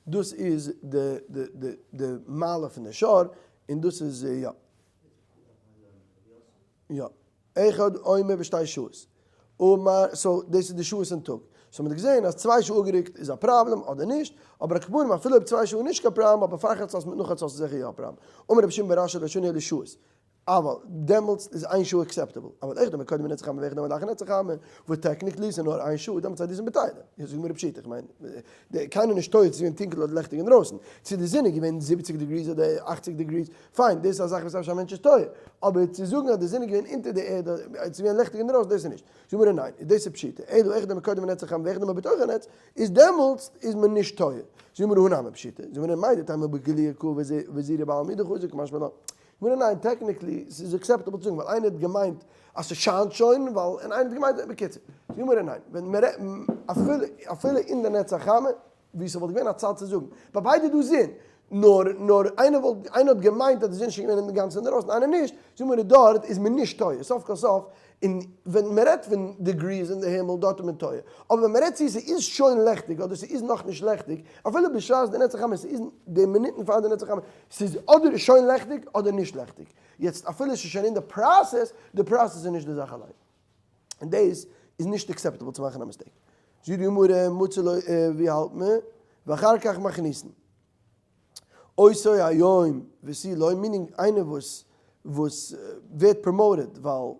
דאס איז די די די די מעלה פון די שור, און דאס איז יא. יא. אחד אומר בשתי שעות. אמר, so דאס איז די שעות אין טאג. so מ'האט געזען אז צוויי שעה אפגערוקט איז א פראבלעם אדער נישט, אבער על כל פנים אפילו אויב צוויי שעה איז נישט קיין פראבלעם אבער פאר חצות מיט נאך חצות איז זיכער יא א פראבלעם. אמר רבי שמעון בר אשי לא שנו אלא שעות. אבל דעמאלטס איז איין שעה acceptable. אבל אחד אומר קודם הנץ החמה ואחד אומר לאחר הנץ החמה, וואס technically איז נאר איין שעה, דעמאלטס איז דאס בטלה. יעצט זאג מיר פשיטא, איך מיין, קיינער נישט טועה צו ס'איז געווען טונקל אדער לעכטיג אינדרויסן, צו די זון איז געווען זיבעציג degrees אדער אכציג degrees, פיין, דאס איז א זאך וואס אפשר א מענטש איז טועה, אבער צו זאגן אז די זון איז געווען אונטער די ערד, ס'איז געווען לעכטיג אינדרויסן, דאס איז נישט. זאג מיר ניין, דאס איז פשיטא, אלא אחד אומר קודם הנץ החמה ואחד אומר בתוך הנץ, איז דעמאלטס איז מען נישט טועה. זאג מיר הא נמי פשיטא, זאג מיר מהו דתימא בגלויי קאי וזהירי בעלמא הוא דחזי קמשמע לן. זאג מיר ניין, technically ס'איז acceptable צו זאגן, ווייל איינער האט געמיינט אז ס'שיינט שוין, ווייל און איינער האט געמיינט, בקיצור. זאג מיר ניין, ווען מ'רעדט אפילו אפילו אין די נץ החמה, ווי ס'וואלט געווען א צד צו זאגן, ביי ביידע איז דא זון, נאר נאר איינער וואלט איינער האט געמיינט אז די זון איז שוין געווען אינגאנצן אינדערויסן איינער נישט, זאג מיר דארט איז מען נישט טועה, סוף כל סוף און ווען מען רעדט פון degrees אין די הימל דארט איז מען טועה, אבער ווען מען רעדט צו ס'איז שוין לעכטיג אדער ס'איז נאכנישט לעכטיג, אפילו בשעת די נץ החמה ס'איז די מינוטן פאר די נץ החמה, ס'איז אדער שוין לעכטיג אדער נישט לעכטיג, יעצט אפילו ס'איז שוין אין די process, די process איז נישט די זאך אליין. און דאס איז נישט acceptable צו מאכן א mistake. זאגט די גמרא, מצא לו, ווי האלט מען? ואחר כך מכניסין. אותו היום ותו לא, meaning איינער וואס וואס ווערט promoted ווייל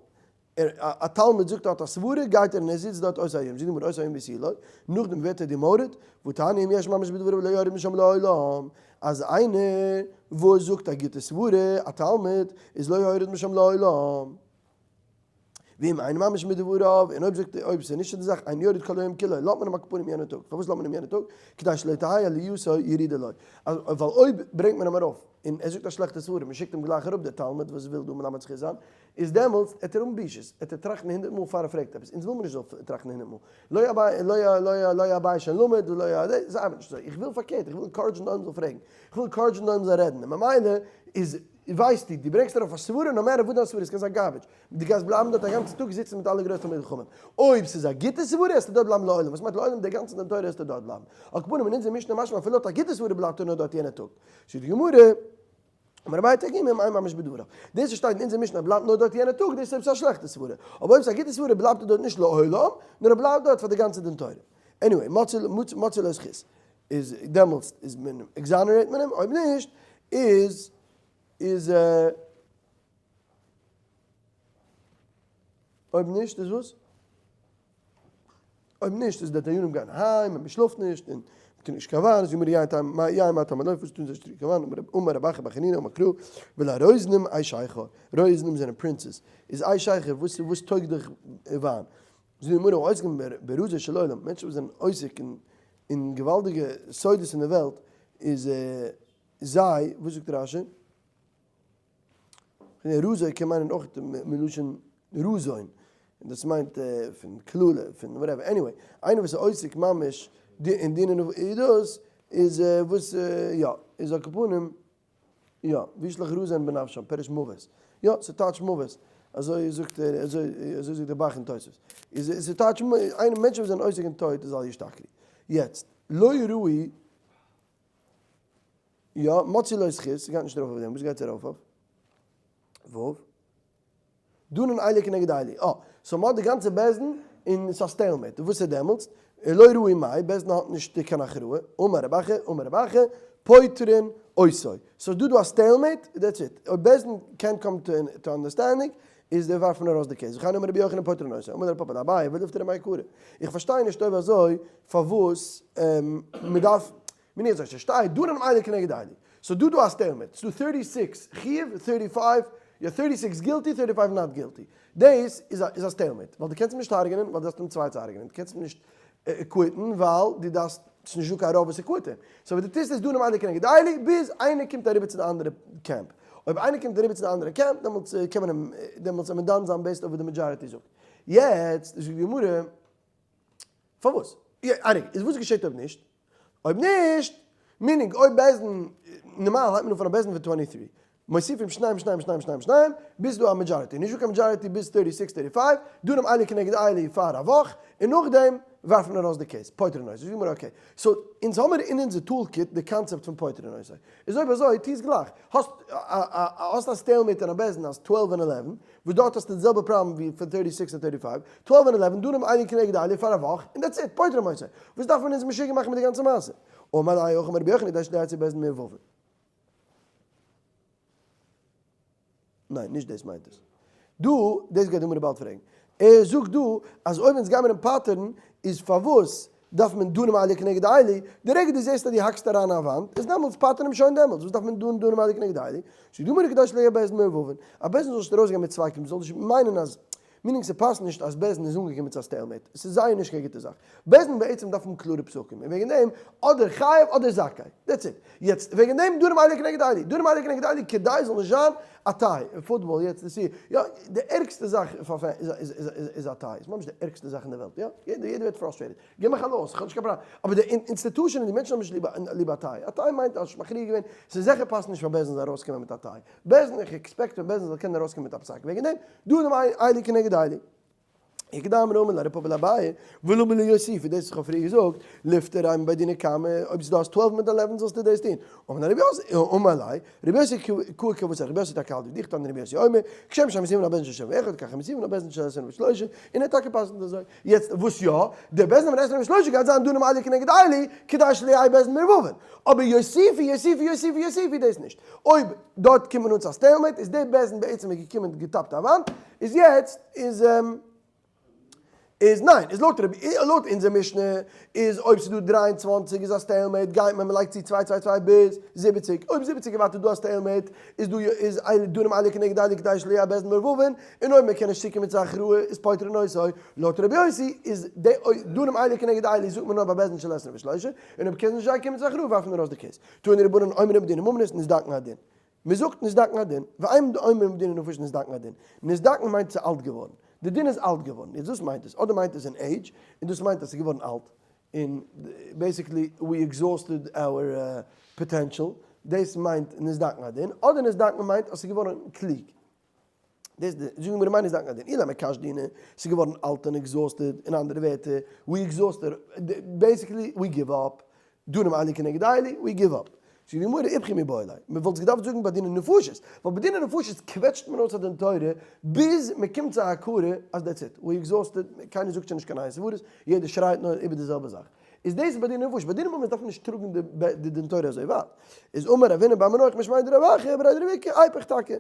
ער א תלמיד זאגט ער האט א סברה גייט ער און ער זיצט דארט אותו היום, זאגט די גמרא אותו היום ותו לא, נאכדעם ווערט ער demoted, והתניא אם יש ממש בדבריו לא יורד משם לעולם, אז איינער וואס זאגט א גוטע סברה, א תלמיד, איז לא יורד משם לעולם. ואם אין ממש מדבריו, און אויב זאגט ער אויב ס'איז נישט צו די זאך, אין יורד כל היום כולו, לאזט מען אים על כל פנים יענע טאג, פארוואס לאזט מען אים יענע טאג? כדי שלא תהא עלייתו ירידה לו, ווייל אויב ברענגט מען אים ארויף, און ער זאגט א שלעכטע סברה, מען שיקט אים גלייך אראפ דער תלמיד וואס וויל דא מלמד זכות זיין, איז דעמאלטס עט ער האבן בושות, עט ער טראכטן הונדערט מאל פאר ער פרעגט עפעס, אונז וויל מען נישט זאל טראכטן הונדערט מאל, לא אביי לא לא לא אביי שלמד ולא א ד, ס'ארבעט נישט אזוי, איך וויל פארקערט, איך וויל encourage ן די עולם זאל פרעגן, איך וויל encourage ן די עולם זאל רעדן, און ממילא איז. ווייסטו, דו ברענגסט ארויף א סברה, no matter וואס דיין סברה איז, קען זיין garbage, דו גייסט בלייבן דארט א גאנצן טאג זיצן מיט אלע גרויסע תלמידי חכמים. אויב ס'איז א גוטע סברה העסטו דארט בלייבן לעולם, וואס מיינט לעולם? די גאנצע דין תורה העסטו דארט בלייבן. על כל פנים אין אונזער משנה משמע אפילו האט א גוטע סברה בלייבט ער נאר דארט יענע טאג. זאגט די גמרא. אמר אביי תרגימו אין ממש בדבריו. דאס וואס שטייט אין אונזער משנה אז בלייבט נאר דארט יענע טאג, דאס איז אויב ס'איז א שלעכטע סברה. אבער אויב ס'איז א גוטע סברה בלייבט ער דארט נישט לעולם, נאר ער בלייבט דארט פאר די גאנצע דין תורה. Anyway, מצא לו זכות איז דעמאלטס איז מען exonerate מען אים, אויב נישט איז איז אויב נישט איז וואס? אויב נישט איז די דיינים גייען אהיים און מען שלאפט נישט און מען טרינקט נישט קיין וויין, איז גמרא יין טעם יין מה טעם הלוי פארוואס טון זיי נישט טרינקען וויין, אמר רבי אחא בר חנינא אמר קרא ולרוזנים אי שכר, רוזנים זענען princes, איז אי שכר וואס וואס טויג דיך וויין, זאגט די גמרא העוסקים ברזו של עולם, מענטשן וואס זענען עוסק אין געוואלדיגע סודות אין די וועלט, איז זיי, וואס זאגט רשי? רזוי קען מיינען אויך מלשון רזון, און דאס מיינט פון קללה, פון whatever, anyway, איינער וואס איז עוסק ממש אין דיני נפשות איז וואס יא, איז על כל פנים יא, וישלח רזון בנפשם, פירוש מוות, יא, ס'טייטש מוות, אזוי זאגט ער, אזוי זאגט דער ב"ח אין תוספות, איז ס'טייטש איינער מענטשן וואס זענען עוסק אין טויט איז אל ישתכרו, יעצט, לא ראוי יא, מצא לו זכות, ס'גייט נישט ארויף אויף דעם, וואס גייט ארויף אויף? ו' דנין אלו כנגד אלו, אה, so מ'האט די גאנצע בית דין און ס'איז א stalemate, וואס איז דעמאלטס? לא ראו מאי, בית דין האט נישט קיין הכרעה, אמר רב אחא, אמר רב אחא, פוטרין אותו, so דא דא א stalemate, that's it, אויב בית דין קענט come to understanding, איז די ווארפן ארויס די case, וכן אמר רבי יוחנן פוטרין אותו, אמר רב פפא לאביי, ולפטריה מאי קרא, איך פארשטיי נישט אויב אזוי פארוואס מ'דארף מיניה אזוי ס'שטייט דנין אלו כנגד אלו. סאו דא דא א stalemate. ס'דא thirty six חיוב, thirty five, יא thirty six guilty, thirty five not guilty. דאס איז א איז א stalemate. ווייל דו קענסט אים נישט הרג'נען ווייל דו דארפסט אים צוויי צו הרג'נען. דו קענסט אים נישט acquit ן ווייל דו דארפסט, ס'איז נישט דא קיין רוב וואס acquit אים. So וואס דו טוסט איז דנין אלו כנגד אלו ביז איינער קומט אריבער צו די אנדערע קעמפ. אויב איינער קומט אריבער צו די אנדערע קעמפ דעמאלטס קען מען אים, דעמאלטס וועט מען דן זיין based אויף וואס די majority זאגט. יעצט זאגט די גמרא. פארוואס? יא, anyway, איז וואס געשעט אויב נישט? אויב נישט, meaning אויב בית דין, נארמאל הייבט מען אן פון א בית דין פון twenty three, מוסיפים שניים שניים שניים שניים שניים, ביז דא א majority, נישט דא קיין majority ביז thirty six thirty five, דנים אלו כנגד אלו פאר א וואך, און נאכדעם ווארפט מען ארויס די case, פוטרין אותו, זאגט די גמרא okay, so אונז האמיר אין אונזער toolkit די קאנצעפט פון פוטרין אותו, איז אויב אזוי טוה עס גלייך, האסט האסט א stalemate אין א בית דין אז twelve און eleven, וואס דארט האסטו די זעלבע פראבלעם ווי פון thirty six און thirty five, twelve און eleven, דנים אלו כנגד אלו פאר א וואך, און that's it, פוטרין אותו. וואס דארף מען אונז משוגע מאכן מיט די גאנצע מעשה? אמר ליה הכי אמר רבי יוחנן כדי שלא יצא בית דין מעורבין. ניין, נישט דאס מיינט עס. דא, דאס גייט די גמרא באלד פרעגן. ער זאגט דא אז אויב אונז גיימער אים פטר'ן, איז פארוואס דארף מען דנים אלו כנגד אלו, די רגע דו זעסט אז דו האקסט אריין א וואנט, איז דעמאלטס פטר אים שוין דעמאלטס, וואס דארף מען דן דנים אלו כנגד אלו? זאגט די גמרא כדי שלא יהא בית דין מעורבין, א בית דין זאל נישט ארויסגיין מיט צוויי קינדער, זאל נישט מיינען אז, meaning ס'פאסט נישט אז בית דין איז אנגעקומען צו א stalemate, ס'איז זייער נישט קיין גוטע זאך, בית דין בעצם דארף האבן קלארע פסקים, און וועגן דעם אדער חייב אדער זכאי, that's it. יעצט וועגן דעם דנים אלו כנגד אלו, דנים אלו כנגד אלו כדי זאל נישט זיין א tie, אין פוטבאל יעצט די סי, יא, די ערגסטע זאך פאר fans איז א tie, איז ממש די ערגסטע זאך אין די וועלט, יא, יעדער יעדער ווערט frustrated, גיב מיך א loss, איך האב נישט קיין פראבלעם, אבער די institution און די מענטשן האבן נישט ליב א tie, א tie מיינט אז מכריע געווען, ס'איז זיכער פאסט נישט פאר בית דין זאל ארויסקומען מיט א tie, בית דין, איך expect פון בית דין זאל קענען ארויסקומען מיט א פסק, וועגן דעם דנים אלו כנגד אלו. הקדם רמי לרב פפא לאביי, ולמה לי יוסיפו, דאס וואס איך האב פריער געזאגט, ליפטריה מבי דינא קמא, אויב ס'איז דא אז twelve מיט eleven זאלסטו דאס טון. אמר ליה רבי יוסי, אמר ליה, רבי יוסי קאי כוותיה, רבי יוסי טאקע האלט ווי דיך, תנא רבי יוסי אומר, כשם שמוסיפין על בית דין של שבעים ואחד, כך מוסיפין על בית דין של עשרים ושלושה, און ער טאקע פסק'נט אזוי. יעצט וואס יא? דער בית דין פון עשרים ושלושה גייט זיין דנים אלו כנגד אלו, כדי שלא יהא בית דין מעורבין. אבער יוסיפו יוסיפו יוסיפו יוסיפו דאס נישט. אויב דארט קומט מען אן צו א stalemate, איז דער בית דין בעצם איז געקומען געטאפט א וואנט, איז יעצט איז איז ניין איז לויט רבי לויט אונזער משנה איז אויב ס'איז דא 23 איז א stalemate גייט מען מ'לייגט צו צוויי צוויי צוויי ביז 70 אויב 70 איז ווייטער דא א stalemate איז דא איז דנים אלו כנגד אלו כדי שלא יהא בית דין מעורבין און אויב מ'קען נישט צוקומען צו הכרעה איז פוטרין אותו לויט רבי יוסי איז די דנים אלו כנגד אלו זאגט מען נאר ביי בית דין של עשרים ושלושה און אויב קען נישט זיי קומען צו הכרעה ווארפן מיר ארויס די case תנו רבנן אומרים בדיני ממונות נזדקן הדין מען זאגט נזדקן הדין, ואין אומרים בדיני נפשות נזדקן הדין, נזדקן מיינט ס'איז אלט געווארן, די דין איז אלט געווארן, יעצט וואס מיינט עס, אדער מיינט עס אין עידזש, און דאס מיינט אז ס'איז געווארן אלט, און basically we exhausted our potential, דאס מיינט נזדקן הדין, אדער נזדקן מיינט אז ס'איז געווארן קלוג, דאס די זאגן מיר מיינט נזדקן הדין, אילימא קש דינא, ס'איז געווארן אלט און exhausted, אין אנדערע ווערטער, we exhausted, basically we give up, דנים אלו כנגד אלו, we give up. זאגט די גמרא איפכא מיבעי ליה, מען וואלט עס געדארפט זאגן ביי דיני נפשות, ווייל ביי דיני נפשות קוועטשט מען אויס א דין תורה ביז מען קומט צו א הכרה אז that's it, we exhausted, קיינער זאגט שוין נישט קיין נייע סברות, יעדער שרייט נאר איבער די זעלבע זאך. איז דאס ביי דיני נפשות, ביי דיני ממונות דארף מען נישט טראגן די דין תורה אזוי ווייט. איז אמר רב הונא בר מנוח משמיה דרב אחא בריה דרב איקא, איפוך טאקע.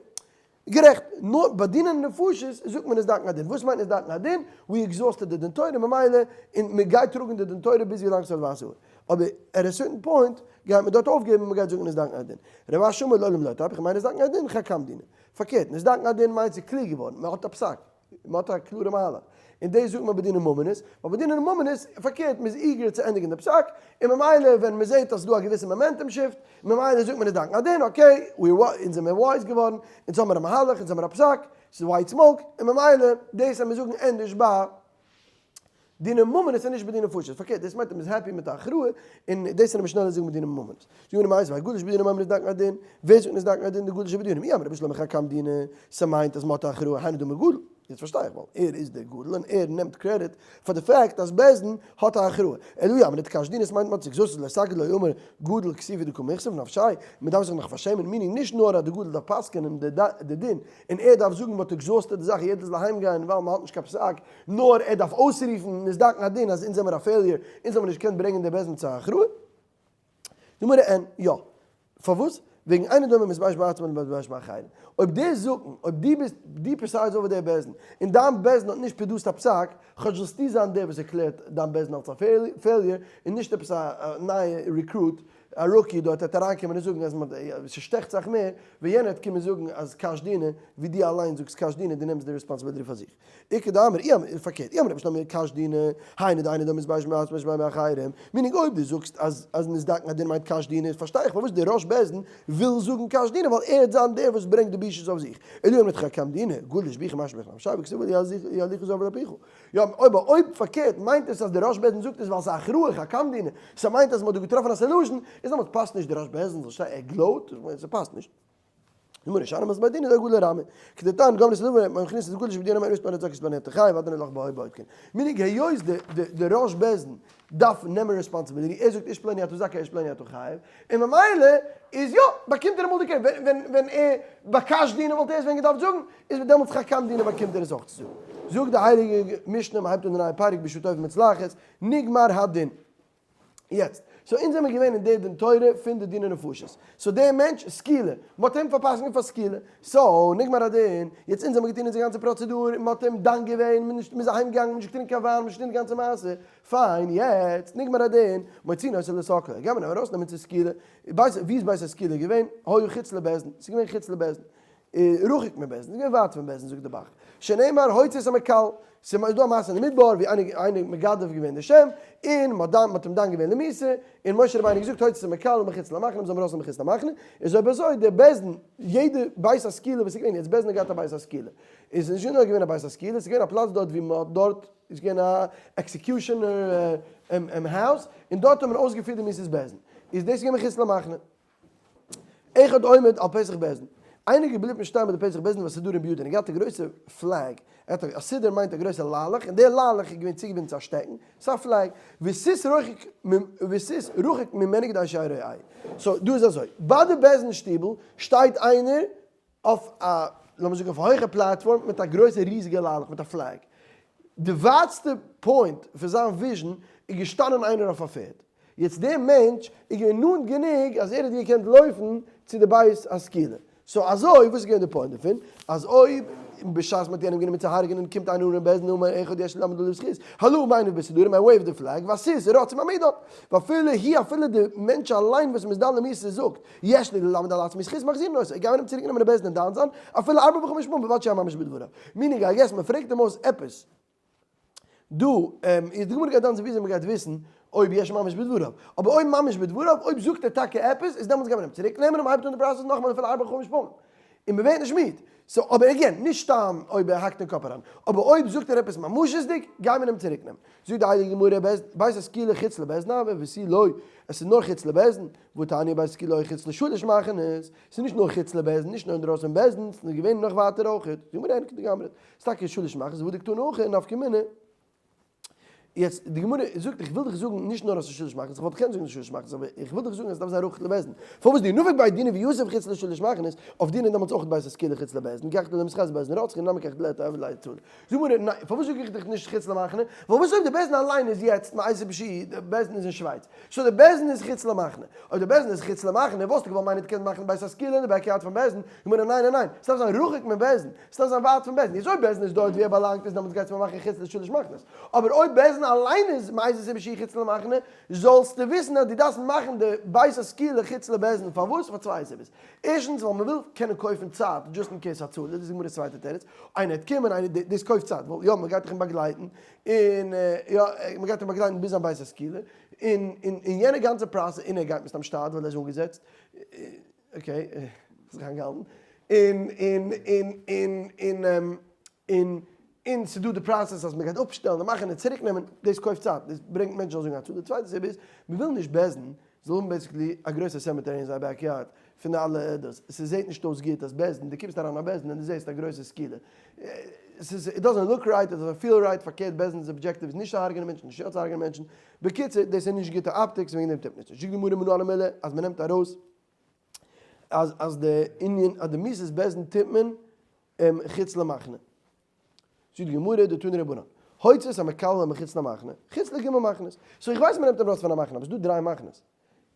גערעכט, נאר ביי דיני נפשות זאגט מען נסתלק הדין, וואס מיינט נסתלק הדין? we exhausted די דין תורה ממילא, און מען גייט טראגן די דין תורה ביז ווי לאנג ס'ווערט ווייס האר, אבער at a certain point גייט מען דארט אויפגעבן און מען גייט זאגן נסתלק הדין. רב אשי אמר לעולם לא תיפוך, מיינט נסתלק הדין חכם דינא. פארקערט, נסתלק הדין מיינט ס'איז קלוג געווארן, מען האט א פסק. מען האט א קלארע מהלך, און דאס זאגט מען בדיני ממונות, ווייל בדיני ממונות, פארקערט, מען איז eager צו ענדיגן די פסק, און ממילא ווען מען זעט אז ס'איז דא א געוויסע momentum shift, ממילא זאגט מען נסתלק הדין, okay, אונז זעמיר wise געווארן, אונז האמיר א מהלך, אונז האמיר א פסק, ס'איז white smoke, און ממילא דאס אז מיר זאגן ענדערש ביי דיני ממונות איז נישט בדיני נפשות, פארקערט דאס מיינט אז מ'איז happy מיט א הכרעה, און דאס קען מען שנעלער זאגן בדיני ממונות. זאגן מיר מיתיבי גדול שבדינים אומר נסתלק הדין, ווער זאגט נסתלק הדין די גדול שבדינים? אי אמרת בשלמא חכם דינא, ס'מיינט אז מ'האט א הכרעה, היינו דאמר גדול, יעצט פארשטיי איך ווייל ער איז דער גדול און ער נעמט קרעדיט פאר די fact אז בית דין האט א הכרעה, אלא אי אמרת קש דינא ס'מיינט מ'האט זיך זאת לא סגי לא אמר גדול כסיפא דקא מכסיף נפשיה, מ'דארף זיך נאך פארשעמען, meaning נישט נאר אז די גדול דארף פסק'ענען די דין און ער דארף זאגן מ'האט exhausted די זאך יעדער זאל אהיימגיין ווייל מ'האט נישט קיין פסק, נאר ער דארף אויסרופן נסתלק הדין אז אונז זעמער א failure, אונז האבן נישט געקענט ברענגען די בית דין צו א הכרעה. די גמרא אין, יא. פארוואס? וועגן אינו דומה מתבייש בעצמו למתבייש באחרים. אויב דער זקן, אויב דו ביסט, דו preside over דער בית דין, און דיין בית דין האט נישט produced א פסק, כאטש זאלסטו זיין דער וואס ערקלערט דיין בית דין אלס א failure, און נישט עפעס א נייע recruit, א rookie דארט וועט אריינקומען און זאגן אז ס'שטעכט זיך מער, ווי יענער וועט קומען זאגן אז קש דינא, ווי דו אליין זאגסט קש דינא, דו נעמסט די responsibility פאר זיך. איכא דאמרי, אי אמרי, פארקערט, אי אמרי בשלמא קש דינא, היינו דאינו דומה מתבייש בעצמו למתבייש באחרים, meaning אויב דו זאגסט אז אז נסתלק הדין מיינט קש דינא, פארשטיי איך פארוואס דער ראש בית דין וויל זאגן קש דינא, ווייל ער וועט זיין דער וואס ברענגט די בושות אויף זיך. אלא אי אמרת חכם דינא, גדול לשבוחי משביח נפשיה וכתיב יהללוך זר ולפיך. יא, אבער אויב פארקערט מיינט עס אז דער ראש בית דין זאגט עס ווייל ס'איז הכרעה חכם דינא, ס'מיינט אז מ'האט דא געטראפן א solution, איז דעמאלטס פאסט נישט דער ראש בית דין זאל שטיין, ער גלויבט, ס'פאסט נישט. גמרא, שאני מילתא דבי דינא דגדול רמי, כדתנן גמרו את הדבר מכניסין את הגדול שבדינים אומר איש פלוני זכאי פלוני אתה חייב ואדוני לך בהאי בודקין. meaning היות די ראש בית דין דארף נעמען responsibility, ער זאגט איש פלוני אתה זכאי איש פלוני אתה חייב, און ממילא איז יא, באקומט ער אמאל די קרעדיט, ווען ווען ער ביי קש דינא וואלט ער עס ווען געדארפט זאגן, איז דעמאלטס חכם דינא באקומט ער עס אויך צו זאגן. זאגט די הייליגע משנה, מ'הייבט אן די נייע פרק בשעה טובה ומוצלחת, נגמר הדין. יעצט, so אונז זעמיר געווען אין די דין תורה פון די דיני נפשות. so דער מענטש, סקילה, מ'האט אים פארפסק'נט פאר סקילה. so, נגמר הדין, יעצט אונז האמיר געטון אונזער גאנצע פראצעדור, און מ'האט אים דן געווען, מ'איז אהיים געגאנגען, מ'האט נישט געטרינקען קיין וויין, מ'האט נישט געטון די גאנצע מעשה. פיין, יעצט, נגמר הדין, מוציאין אותו לסוקלו, גייט מען אים ארויסנעמען צו סקילה. בית, וואו איז בית הסקילה געווען? היה חוץ לבית דין, ס'איז געווען חוץ לבית דין. רחוק מבית דין, ס'איז געווען ווייט פון בית דין, זאגט די ב"ח. שנאמר הוציא את המקלל, ס'איז דא א מעשה אין די מדבר ווי איינער מגדף געווען די שם, און מ'האט אים דן געווען למיתה, און משה רבינו האט געזאגט הוציא את המקלל מחוץ למחנה, מ'זאל אים ארויסנעמען מחוץ למחנה, איז אויב אזוי דער בית דין, יעדע בית הסקילה וואס איז געווען, יעצט בית דין האט געהאט א בית הסקילה, איז נישט נאר געווען א בית הסקילה, ס'איז געווען א פלאץ דארט ווי מ'האט דארט, איז געווען א executioner house, און דארט האט מען אויסגעפירט די מיתות בית דין, איז דאס געווען מחוץ למחנה. אחד עומד על פתח בית דין, איינער געבליבן שטיין ביי די פתח בית דין והסודרין בידו, און ער געהאט א גרויסע flag, ער האט א סודר מיינט א גרויסע ליילעך, און דער ליילעך איז געווען צוגעבינדן צו א שטעקן, ס'איז א flag, וסוס רחוק וסוס רחוק ממנו כדי שירועהו. so דא איז אזוי, ביי די בית דין שטיבל שטייט איינער אויף א, לאמיר זאגן אויף א הויכע platform מיט א גרויסע ריזיגע ליילעך מיט א flag, די ווייטסטע point פון זיין vision איז געשטאנען איינער אויף א פערד, יעצט דער מענטש איז געווען נאנט גענוג אז ער האט געקענט לויפן צו די בית הסקילה, so אזוי וואס איז געווען די point דערפון? אז אויב בשעת מ'האט יענעם גענומען צו הרג'נען קומט איינער אן אין בית דין אומר אחד יש ללמד עליו זכות, הלא מניף בסודרים ער wave ט די flag והסוס רץ ומעמידן, ואפילו הוא אפילו די מענטש אליין וואס מ'איז דן למיתה זאגט יש לי ללמד על עצמי זכות מחזירין אותו, גייען מיר אים צוריק נעמען אין בית דין דן זיין אפילו ארבע וחמש פעמים ובלבד שיהיה ממש בדבריו, meaning I guess מ'פרעגט אים אויס עפעס. דא איז די גמרא גייט דן זיין וויאזוי מ'גייט וויסן אויב יש ממש בדבריו, אבער אויב ממש בדבריו, אויב זאגט ער טאקע עפעס, איז דעמאלטס גייט מען אים צוריק נעמען און מ'הייבט אן די process נאכאמאל אפילו ארבע חמש פעמים, און מ'ווערט נישט מיד. so אבער again, נישט סתם אויב ער האקט אין קאפ אריין, אבער אויב זאגט ער עפעס ממשות'דיג, גייט מען אים צוריק נעמען. זאגט די הייליגע גמרא, בית הסקילה חוץ לבית דין הוה ותו לא, עס איז נאר חוץ לבית דין, והתניא בית הסקילה היה חוץ לשלש מחנות, עס איז נישט נאר חוץ לבית דין, נישט נאר אינדרויסן פון בית דין, עס איז געווען נאך ווייטער אויך. זאגט די גמרא, אין כדגמרא, ס'איז טאקע שלש מחנות, והא דקתני הכא נפקא מינה. יעצט, די גמרא זאגט, איך וויל דיך זאגן נישט נאר אז ס'איז שלש מחנות, איך וואלט געקענט זאגן ס'איז שלש מחנות, אבער איך וויל דיך זאגן אז ס'דארף זיין רחוק לבית דין. פארוואס דאי נפיק בי דינא ויתיב חוץ לשלש מחנות, אויף דינא דעמאלטס אויך בית הסקילה חוץ לבית דין, כך דלמתחזי בית דין רוצחין נמי כך דלית עביד ליה הצלה. זאגט די גמרא, ניין, פארוואס זאג איך דיך נישט חוץ למחנה? ווייל וואס אויב די בית דין אליין איז יעצט מאיזה סיבה, די בית דין איז אין שווייץ, so די בית דין איז חוץ למחנה. אויב די בית דין איז חוץ למחנה, וואלסטו געוואלט מיינען דו קענסט מאכן בית הסקילה אין די backyard פון בית דין? גמרא, ניין ניין ניין, ס'דארף זיין רחוק מבית דין, ס'דארף זיין ווייט פון בית דין. יעצט אויב בית דין איז דארט ווי ער באלאנגט איז דעמאלטס גייטס מען מאכן חוץ לשלש מחנות. אבער אויב בית דין אליין איז מאיזה סיבה שהיא חוץ למחנה, זאלסטו וויסן אז דו דארפסט מאכן די בית הסקילה חוץ לבית דין. פארוואס? פאר צוויי סיבות. ערשטנס ווייל מ'וויל קענען קויפן צייט just in case הצלה, דאס איז די גמרא'ס צווייטע תירוץ, איינער וועט קומען, איינער, דאס קויפט צייט, ווייל יא, מ'גייט דאך אים באגלייטן, און יא, מ'גייט אים באגלייטן ביז זיין בית הסקילה, און און יענע גאנצע process, און ער גייט מסתם שטאט ווייל ער איז אנגעזעצט, okay, זיך איינגעהאלטן, און און און און און און און ס'איז דא די process אז מ'גייט אפשטעלן און מאכן און צוריק נעמען, דאס קויפט צייט, דאס ברענגט מענטשן זאלן זאגן הצלה, די צווייטע סיבה איז, מ'וויל נישט בית דין זאל האבן basically א גרויסע cemetery אין זייער backyard פון די אלע עדות, ס'זעט נישט אויס גוט אז בית דין, דו קומסט אריין א בית דין און דו זעסט א גרויסע סקילה, ס'איז it doesn't look right, it doesn't feel right, פארקערט בית דין'ס objective איז נישט צו הרג'נען מענטשן, נישט יא צו הרג'נען מענטשן, בקיצור דאס איז נישט גוטע optics וועגן דעם טוט מען עס נישט. זאגט די גמרא מנא הני מילי אז מ'נעמט ארויס אז אז די ענין אז די מיתת בית דין טוט מען חוץ למחנה. זאגט די גמרא דתנו רבנן, הוציא את המקלל מחוץ למחנה, חוץ לג' מחנות. so איך ווייס מ'נעמט אים ארויס פון א מחנה, אבער ס'דא דריי מחנות.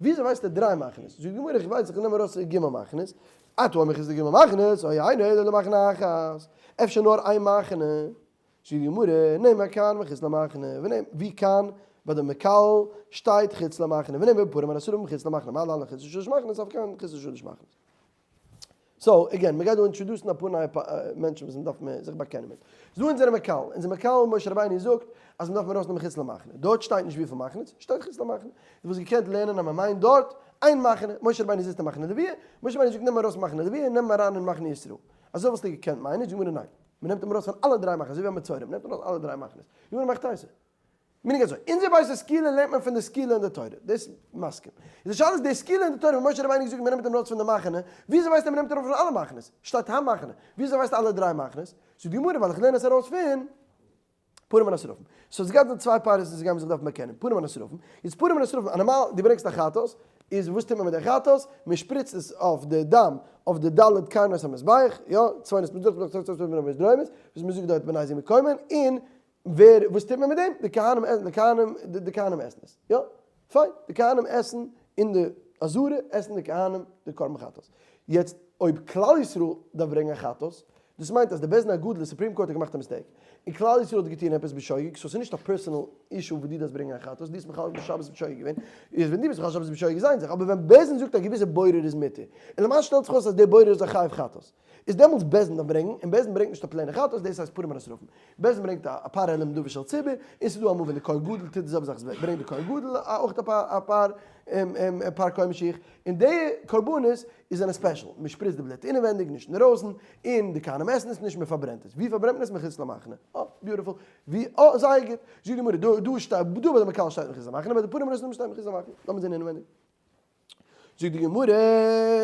וויאזוי ווייסטו דריי מחנות? זאגט די גמרא איך ווייס איך נעם ארויס ג' מחנות, אתה אומר חוץ לג' מחנות, או אינו אלא למחנה אחת, אפשר נאר איין מחנה. זאגט די גמרא, נאמר כאן מחוץ למחנה, ונאמר ווי כאן ביי די מקלל שטייט חוץ למחנה, ונאמר בפרים הנשרפים מחוץ למחנה, מה להלן חוץ לשלש מחנות, אף כאן חוץ לשלש מחנות. so, again, מ'גייט דא introduce ן אפאר נייע מענטשן וואס מ'דארף זיך באקענען מיט. ס'דא אונזערע מקלל. אונזער מקלל משה רבינו זאגט אז מ'דארף ארויסנעמען חוץ למחנה. דארט שטייט נישט וויפיל מחנות, שטייט חוץ למחנה. דו וואלסט געקענט לערנען אז מ'מיינט דארט איין מחנה. משה רבינו זיצט אין מחנה לוויה, משה רבינו זאגט נעם ארויס מחנה לוויה און נעם אריין אין מחנה ישראל. אזוי וואלסטו געקענט מיינען? זאגט גמרא ניין. מ'נעמט אים ארויס פון אלע דריי מחנות, אזוי ווי א מצורע, מ'נעמט ארויס אלע דריי מחנות. זאגט גמרא מהיכי תיתי. מיין איך אזוי, אונזער בית הסקילה לערנט מען פון די סקילה אין די תורה, דאס מסכים. איז די שאלה איז די סקילה אין די תורה וואס משה רבינו האט געזאגט מען נעמט אים ארויס פון די מחנה, וויאזוי ווייסט ער מען נעמט ארויס פון אלע מחנות? שטייט המחנה, וויאזוי ווייסט אלע דריי מחנות? זאגט די גמרא ווייל איך לערן עס ארויס פון פרים הנשרפים. so עס גייט זיין צוויי פארטס וואס גייען זיך דארפן באקענען, פרים הנשרפים, איז פרים הנשרפים א נארמאל דו ברענגסט א חטאת, איז וואס טוט מען מיט די חטאת? מען שפריצט עס אויף די דם אויף די ד' קרנות המזבח, יא, צפונות מזרח צפונות דרומית, וואס מען זאגט דארט בני זי מקומן, און ווער, וואס טוט מען מיט דעם? די כהנים עסן, די כהנים, די כהנים עסן עס. יא, פיין, די כהנים עסן אין די עזרה עסן די כהנים די קרבן חטאת. יעצט אויב כלל ישראל דארף ברענגען א חטאת, דאס מיינט אז די בית דין הגדול, די Supreme Court האט געמאכט א mistake, און כלל ישראל האט געטון עפעס בשוגג, so ס'איז נישט א personal issue וואס דו דארפסט ברענגען א חטאת, דו האסט מחלל שבת בשוגג געווען, איז ווען דו ביסט מחלל שבת בשוגג איז איין זאך, אבער ווען בית דין זאגט א געוויסע בורר איז מותר, און למעשה שטעלט זיך אויס אז דער בורר איז א חייב חטאת, איז דעמאלטס בית דין דארף ברענגן, און בית דין ברענגט נישט א plain ע חטאת, דאס הייסט פרים הנשרפים. בית דין ברענגט א פר העלם דבר של ציבור, און ס'איז דא אמאל ווען די כהן גדול טוט די זעלבע זאך, ברענגט די כהן גדול אויך א פר פר כהן משיח, און די קרבנות איז זענען special, מען שפריצט די בלוט אינעווענדיג נישט אינדערויסן, און די כהנים עסן עס נישט, מען פארברענט עס. ווי פארברענט מען עס? מחוץ למחנה. אה, beautiful. ווי? אה, זייער גוט. זאגט די גמרא, דא דא שטייט, דא ביי די מקלל שטייט מחוץ למחנה, ביי די פרים הנשרפים שטייט מחוץ למחנה. לאמיר זען אינעווענדיג. זאגט די גמרא,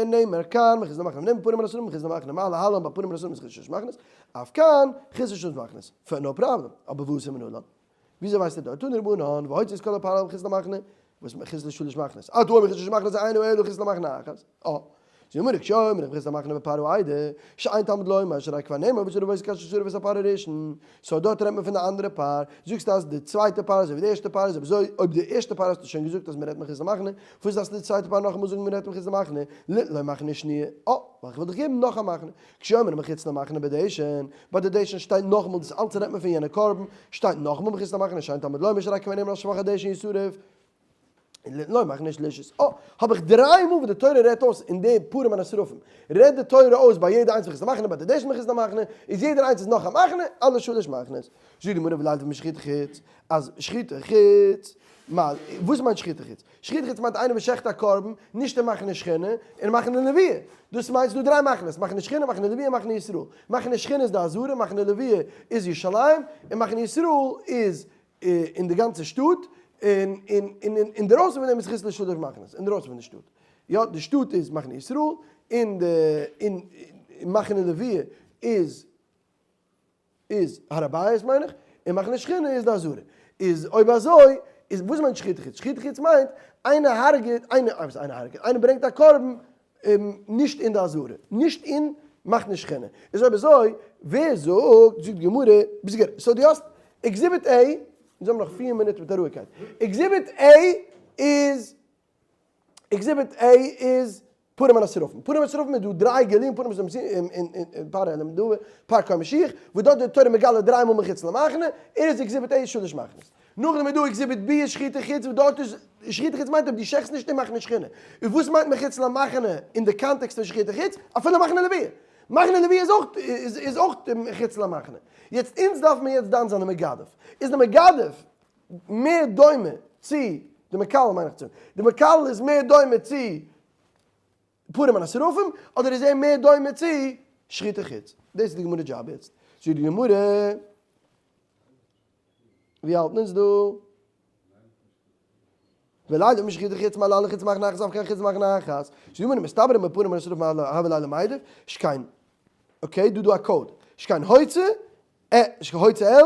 נאמר כאן מחוץ למחנה, נאמר פרים הנשרפים מחוץ למחנה, מה להלן ביי פרים הנשרפים איז חוץ לשלש מחנות, אף כאן חוץ לשלש מחנות, no problem, אבער והתם מנלן? וויאזוי ווייסט ער דארט? תנו רבנן, והוציא את כל הפר מחוץ למחנה, וואס מחוץ לשלש מחנות? אתה אומר מחוץ לשלש מחנות אינו אלא חוץ למחנה אחת. אה. זאגט די גמרא, כשאומר מחוץ למחנה בפר העדה, שאין תלמוד לומר, שהרי כבר נאמר ושרף אותו כאשר שרף את הפר הראשון, so דארט רעדט מען פון די אנדערע פר, זאגסטו אז די צווייטע פר אזוי ווי די ערשטע פר איז אויב אזוי אויב די ערשטע פר האסטו שוין געזאגט אז מען רעדט מחוץ למחנה, פארוואס דארפסטו די צווייטע פר נאכאמאל זאגן מען רעדט מחוץ למחנה, ליתן לו מחנה שניה, אה, ווייל איך וויל דיך געבן נאך א מחנה, כשאומר מחוץ למחנה בדשן, ביי די דשן שטייט נאכאמאל דאס אלץ רעדט מען פון יענע קרבן, שטייט נאכאמאל מחוץ למחנה שאין תלמוד לומר שהרי כבר נאמר על שפך הדשן ישרף, לא מחנה שלישית. אה, האב איך דריי מאל וואס די תורה רעדט אויס אין די פרים הנשרפים, רעדט די תורה אויס ביי יעדע איינס מחוץ למחנה, ביי די דשן מחוץ למחנה, איז יעדער איינס איז נאך א מחנה, אלע שלש מחנות. זאגט די גמרא ולילף משחיטה חוץ, אז שחיטה חוץ, מה, וואס מיינט שחיטה חוץ? שחיטה חוץ מיינט איינער וואס שעכט א קרבן, נישט אין מחנה שכינה, אין מחנה לוויה. דאס מיינט ס'דא דריי מחנות, מחנה שכינה, מחנה לוויה, מחנה ישראל. מחנה שכינה איז די עזרה, מחנה לוויה איז ירושלים, און מחנה ישראל איז אין די גאנצע שטאט, און און אינדערויסן פון דעם איז חוץ לשלש מחנות, אינדערויסן פון די שטאט. יא, די שטאט איז מחנה ישראל, און די און מחנה לוויה איז איז הר הבית מיין איך, און מחנה שכינה איז די עזרה. איז אויב אזוי איז וואס מיינט שחוטי חוץ? שחוטי חוץ מיינט איינער הרג'עט איינער, וואס איינער הרג'עט? איינער ברענגט א קרבן נישט אין די עזרה, נישט אין מחנה שכינה. איז אויב אזוי ווער זאגט, זאגט די גמרא, ביסט גערעכט. so דו האסט exhibit A, אונז האבן נאך פיר מינוט מיט א רואיגקייט. exhibit A איז exhibit A איז פרים מן השרפים. פרים מן השרפים איז דא דריי גילויים, פרים און פר העלם דבר, פר כהן משיח, וואס דארט איז די תורה מגלה דריי מאל מחוץ למחנה, ער איז exhibit A איז שלש מחנות. נאכדעם איז דא exhibit B איז שחוטי חוץ, וואס דארט איז, שחוטי חוץ מיינט אויב דו שעכסט נישט אין מחנה שכינה. און וואס מיינט מחוץ למחנה אין די קאנטעקסט פון שחוטי חוץ? אפילו מחנה לוויה. מחנה לוויה איז אויך איז אויך מחוץ למחנה. יעצט אונז דארף מען יעצט דן זיין די מגדף. איז די מגדף מער דומה צו די מקלל מיין איך צו די מקלל איז מער דומה צו פרים מן השרפים אדער איז ער מער דומה צו שחוטי חוץ? דאס איז די גמרא דזשאב יעצט. זאגט די גמרא, ווי האלטן אונז דא? ולילה משחוטי חוץ מה להלן חוץ מחנה אחת אף כאן חוץ מחנה אחת. זאגט די גמרא מסתברא מפרים מן השרפים הוה ליה למידף, שכן, okay דא דא א code, שכן הוצא, הוצא אל,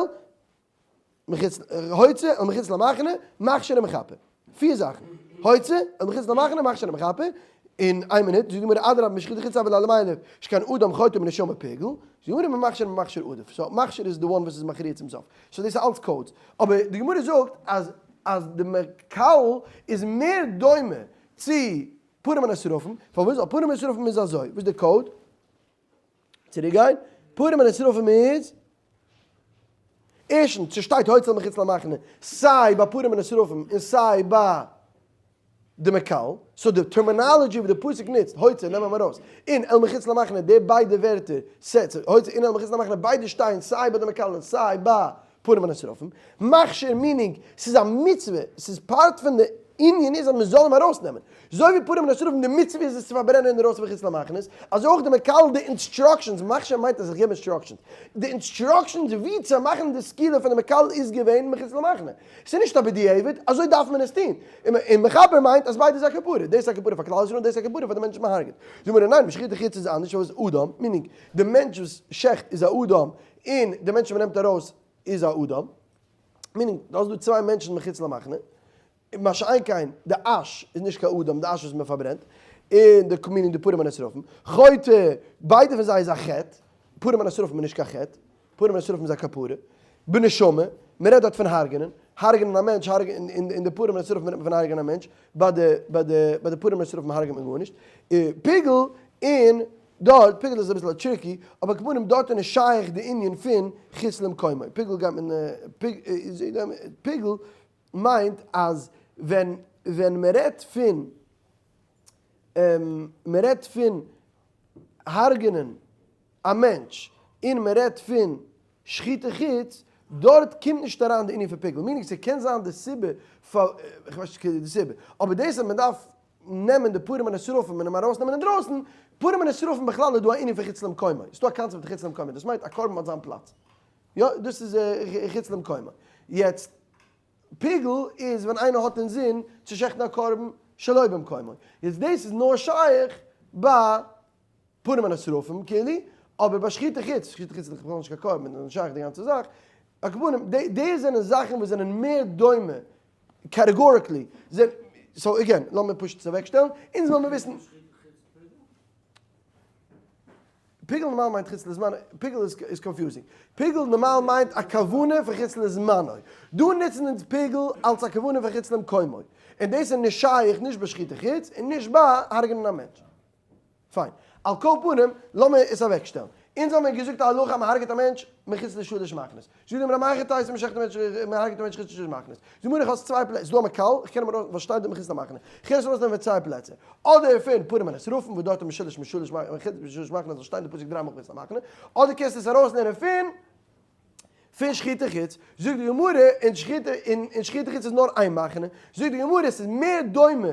מחוץ, הוצא אל מחוץ למחנה, מכשיר ומכפר. פיר זאכן. הוצא אל מחוץ למחנה, מכשיר ומכפר. אין איין מינוט, זאגט די גמרא אדרבה משחוטי חוץ הוה ליה למילף, שכן אדם חוטא בנשמה פיגול. זאגט די גמרא ממכשיר ממכשיר עדיף. so מכשיר איז די one וואס איז מכריע צום סוף. so דאס איז אלץ codes. אבער די גמרא זאגט אז אז די מקלל איז מער דומה צו פרים מן השרפים. פארוואס? ווייל פרים מן השרפים איז אזוי. וואס איז די code? צוריק גיין, פרים מן השרפים איז, ערשטנס, ס'שטייט הוצא מחוץ למחנה, סיי ביי פרים מן השרפים און סיי ביי די מקלל, so די terminology וואס די פסוק נוצט, הוצא, נעם אים ארויס, און אל מחוץ למחנה, די ביידע ווערטער, הוצא און אל מחוץ למחנה, ביידע שטייען סיי ביי די מקלל און סיי ביי פרים מן השרפים, מכשיר meaning ס'איז א מצוה, ס'איז part פון די ענין איז אז מ'זאל אים ארויסנעמען. אזוי ווי פרים מן השרפים די מצוה איז עס צו פארברענען אינדערויסן מחוץ למחנות, אזוי אויך די מקלל די instructions, מכשיר מיינט אז איך געב instructions, די instructions ווי צו מאכן די סקילה פון די מקלל איז געווען מחוץ למחנה. ס'איז נישט א בדיעבד, אזוי דארף מען עס טון. און מכפר מיינט אז ביידע איז א כפרה, דאס איז א כפרה פאר כלל ישראל און דאס איז א כפרה פאר די מענטש וואס מ'הרג'עט. זאגט מיר ניין, שחוטי חוץ איז אנדערש, ווייל עס איז אדם, meaning די מענטש וואס שעכט איז א אדם, און די מענטש וואס מ'נעמט ארויס איז א אדם, meaning דו האסט דא צוויי מענטשן מחוץ למחנה, מה שאין כן די אש איז נישט קיין אדם, די אש וואס מען פארברענט, און די meaning די פרים מן השרפים, חוטא, ביידע פון זיי איז א חטא, פרים מן השרפים איז נישט קיין חטא, פרים מן השרפים איז א כפרה, בנשמה, מען רעדט דארט פון הרג'נען, הרג'נען א מענטש, אין די פרים מן השרפים רעדט מען פון הרג'נען א מענטש, ביי די ביי די ביי די פרים מן השרפים הרג'נט מען גארנישט, פיגול, און דארט, פיגול איז אביסל א tricky, אבער על כל פנים דארט איז נישט שייך די ענין פון חוץ למקומו, פיגול גייט מען, פיגול מיינט אז ווען ווען מען רעדט פון מען רעדט פון הרג'נען א מענטש און מען רעדט פון שחוטי חוץ, דארט קומט נישט אריין די ענין פון פיגול, meaning ס'קען זיין די סיבה פאר, כ'ווייס נישט די סיבה, אבער דאס אז מען דארף נעמען די פרים מן השרפים און אים ארויסנעמען אינדרויסן, פרים מן השרפים בכלל איז דא א ענין פון חוץ למקומו, ס'דא א קאנצעפט פון חוץ למקומו, דאס מיינט א קרבן האט זיין פלאץ, יא דאס איז חוץ למקומו, יעצט פיגול איז ווען איינער האט אינזין צו שעכטן א קרבן שלא במקומו, יעצט דאס איז נאר שייך ביי פרים מן השרפים כאילו, אבער ביי שחוטי חוץ, שחוטי חוץ איז דאך בכלל נישט קיין קרבן, איז נישט שייך די גאנצע זאך, על כל פנים די זענען זאכן וואס זענען מער דומה categorically, so again, לאמיר פשוט עס אוועקשטעלן, אונז וויל מיר וויסן. פיגול נארמאל מיינט חוץ לזמנו, פיגול איז confusing. פיגול נארמאל מיינט א כוונה פון חוץ לזמנו. דא נוצן אונז פיגול אלס א כוונה פון חוץ למקומו. און דאס איז נישט שייך נישט ביי שחוטי חוץ און נישט ביי הרג'נען א מענטש. פיין. על כל פנים, לאמיר עס אוועקשטעלן. אונז האמיר געזאגט א הלכה אז מ'הרג'עט א מענטש מחוץ לשלש מחנות. זאגט די גמרא מהיכי תיתי מ'שחט א מענטש מ'הרג'עט א מענטש חוץ לשלש מחנות. זאגט די גמרא איך האב צוויי פלעצער, ס'דא א מקלל, איך קען אים ארויס, וואס שטייט דא מחוץ למחנה? איך קען עס ארויסנעמען פון צוויי פלעצער. אדער פון פרים מן השרפים וואס דארט איז משולש משולש מחוץ לשלש מחנות זאל שטיין די פסוק דריי מאל מחוץ למחנה. אדער קענסטו עס ארויסלערנען פון פון שחוטי חוץ, זאגט די גמרא, אין שחוטי אין שחוטי חוץ איז נאר איין מחנה, זאגט די גמרא עס איז מער דומה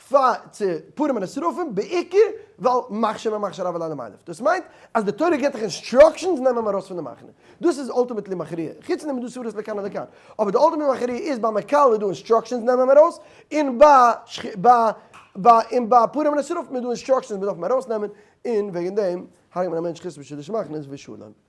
פאר צו פרים מן השרפים בעיקר ווייל מכשיר ממכשיר הוה ליה למילף, דאס מיינט אז די תורה געבט דיך instructions נעם אים ארויס פון די מחנה, דאס איז ultimately מכריע, חוץ פון דעם איז דא סברות לכאן ולכאן, אבער די ultimate מכריע איז ביי מקלל איז דא instructions נעם אים ארויס, און ביי ביי ביי און ביי פרים מן השרפים איז דא instructions מען דארף אים ארויסנעמען, און וועגן דעם הרג'ט מען א מענטש חוץ משלש מחנות ושלום.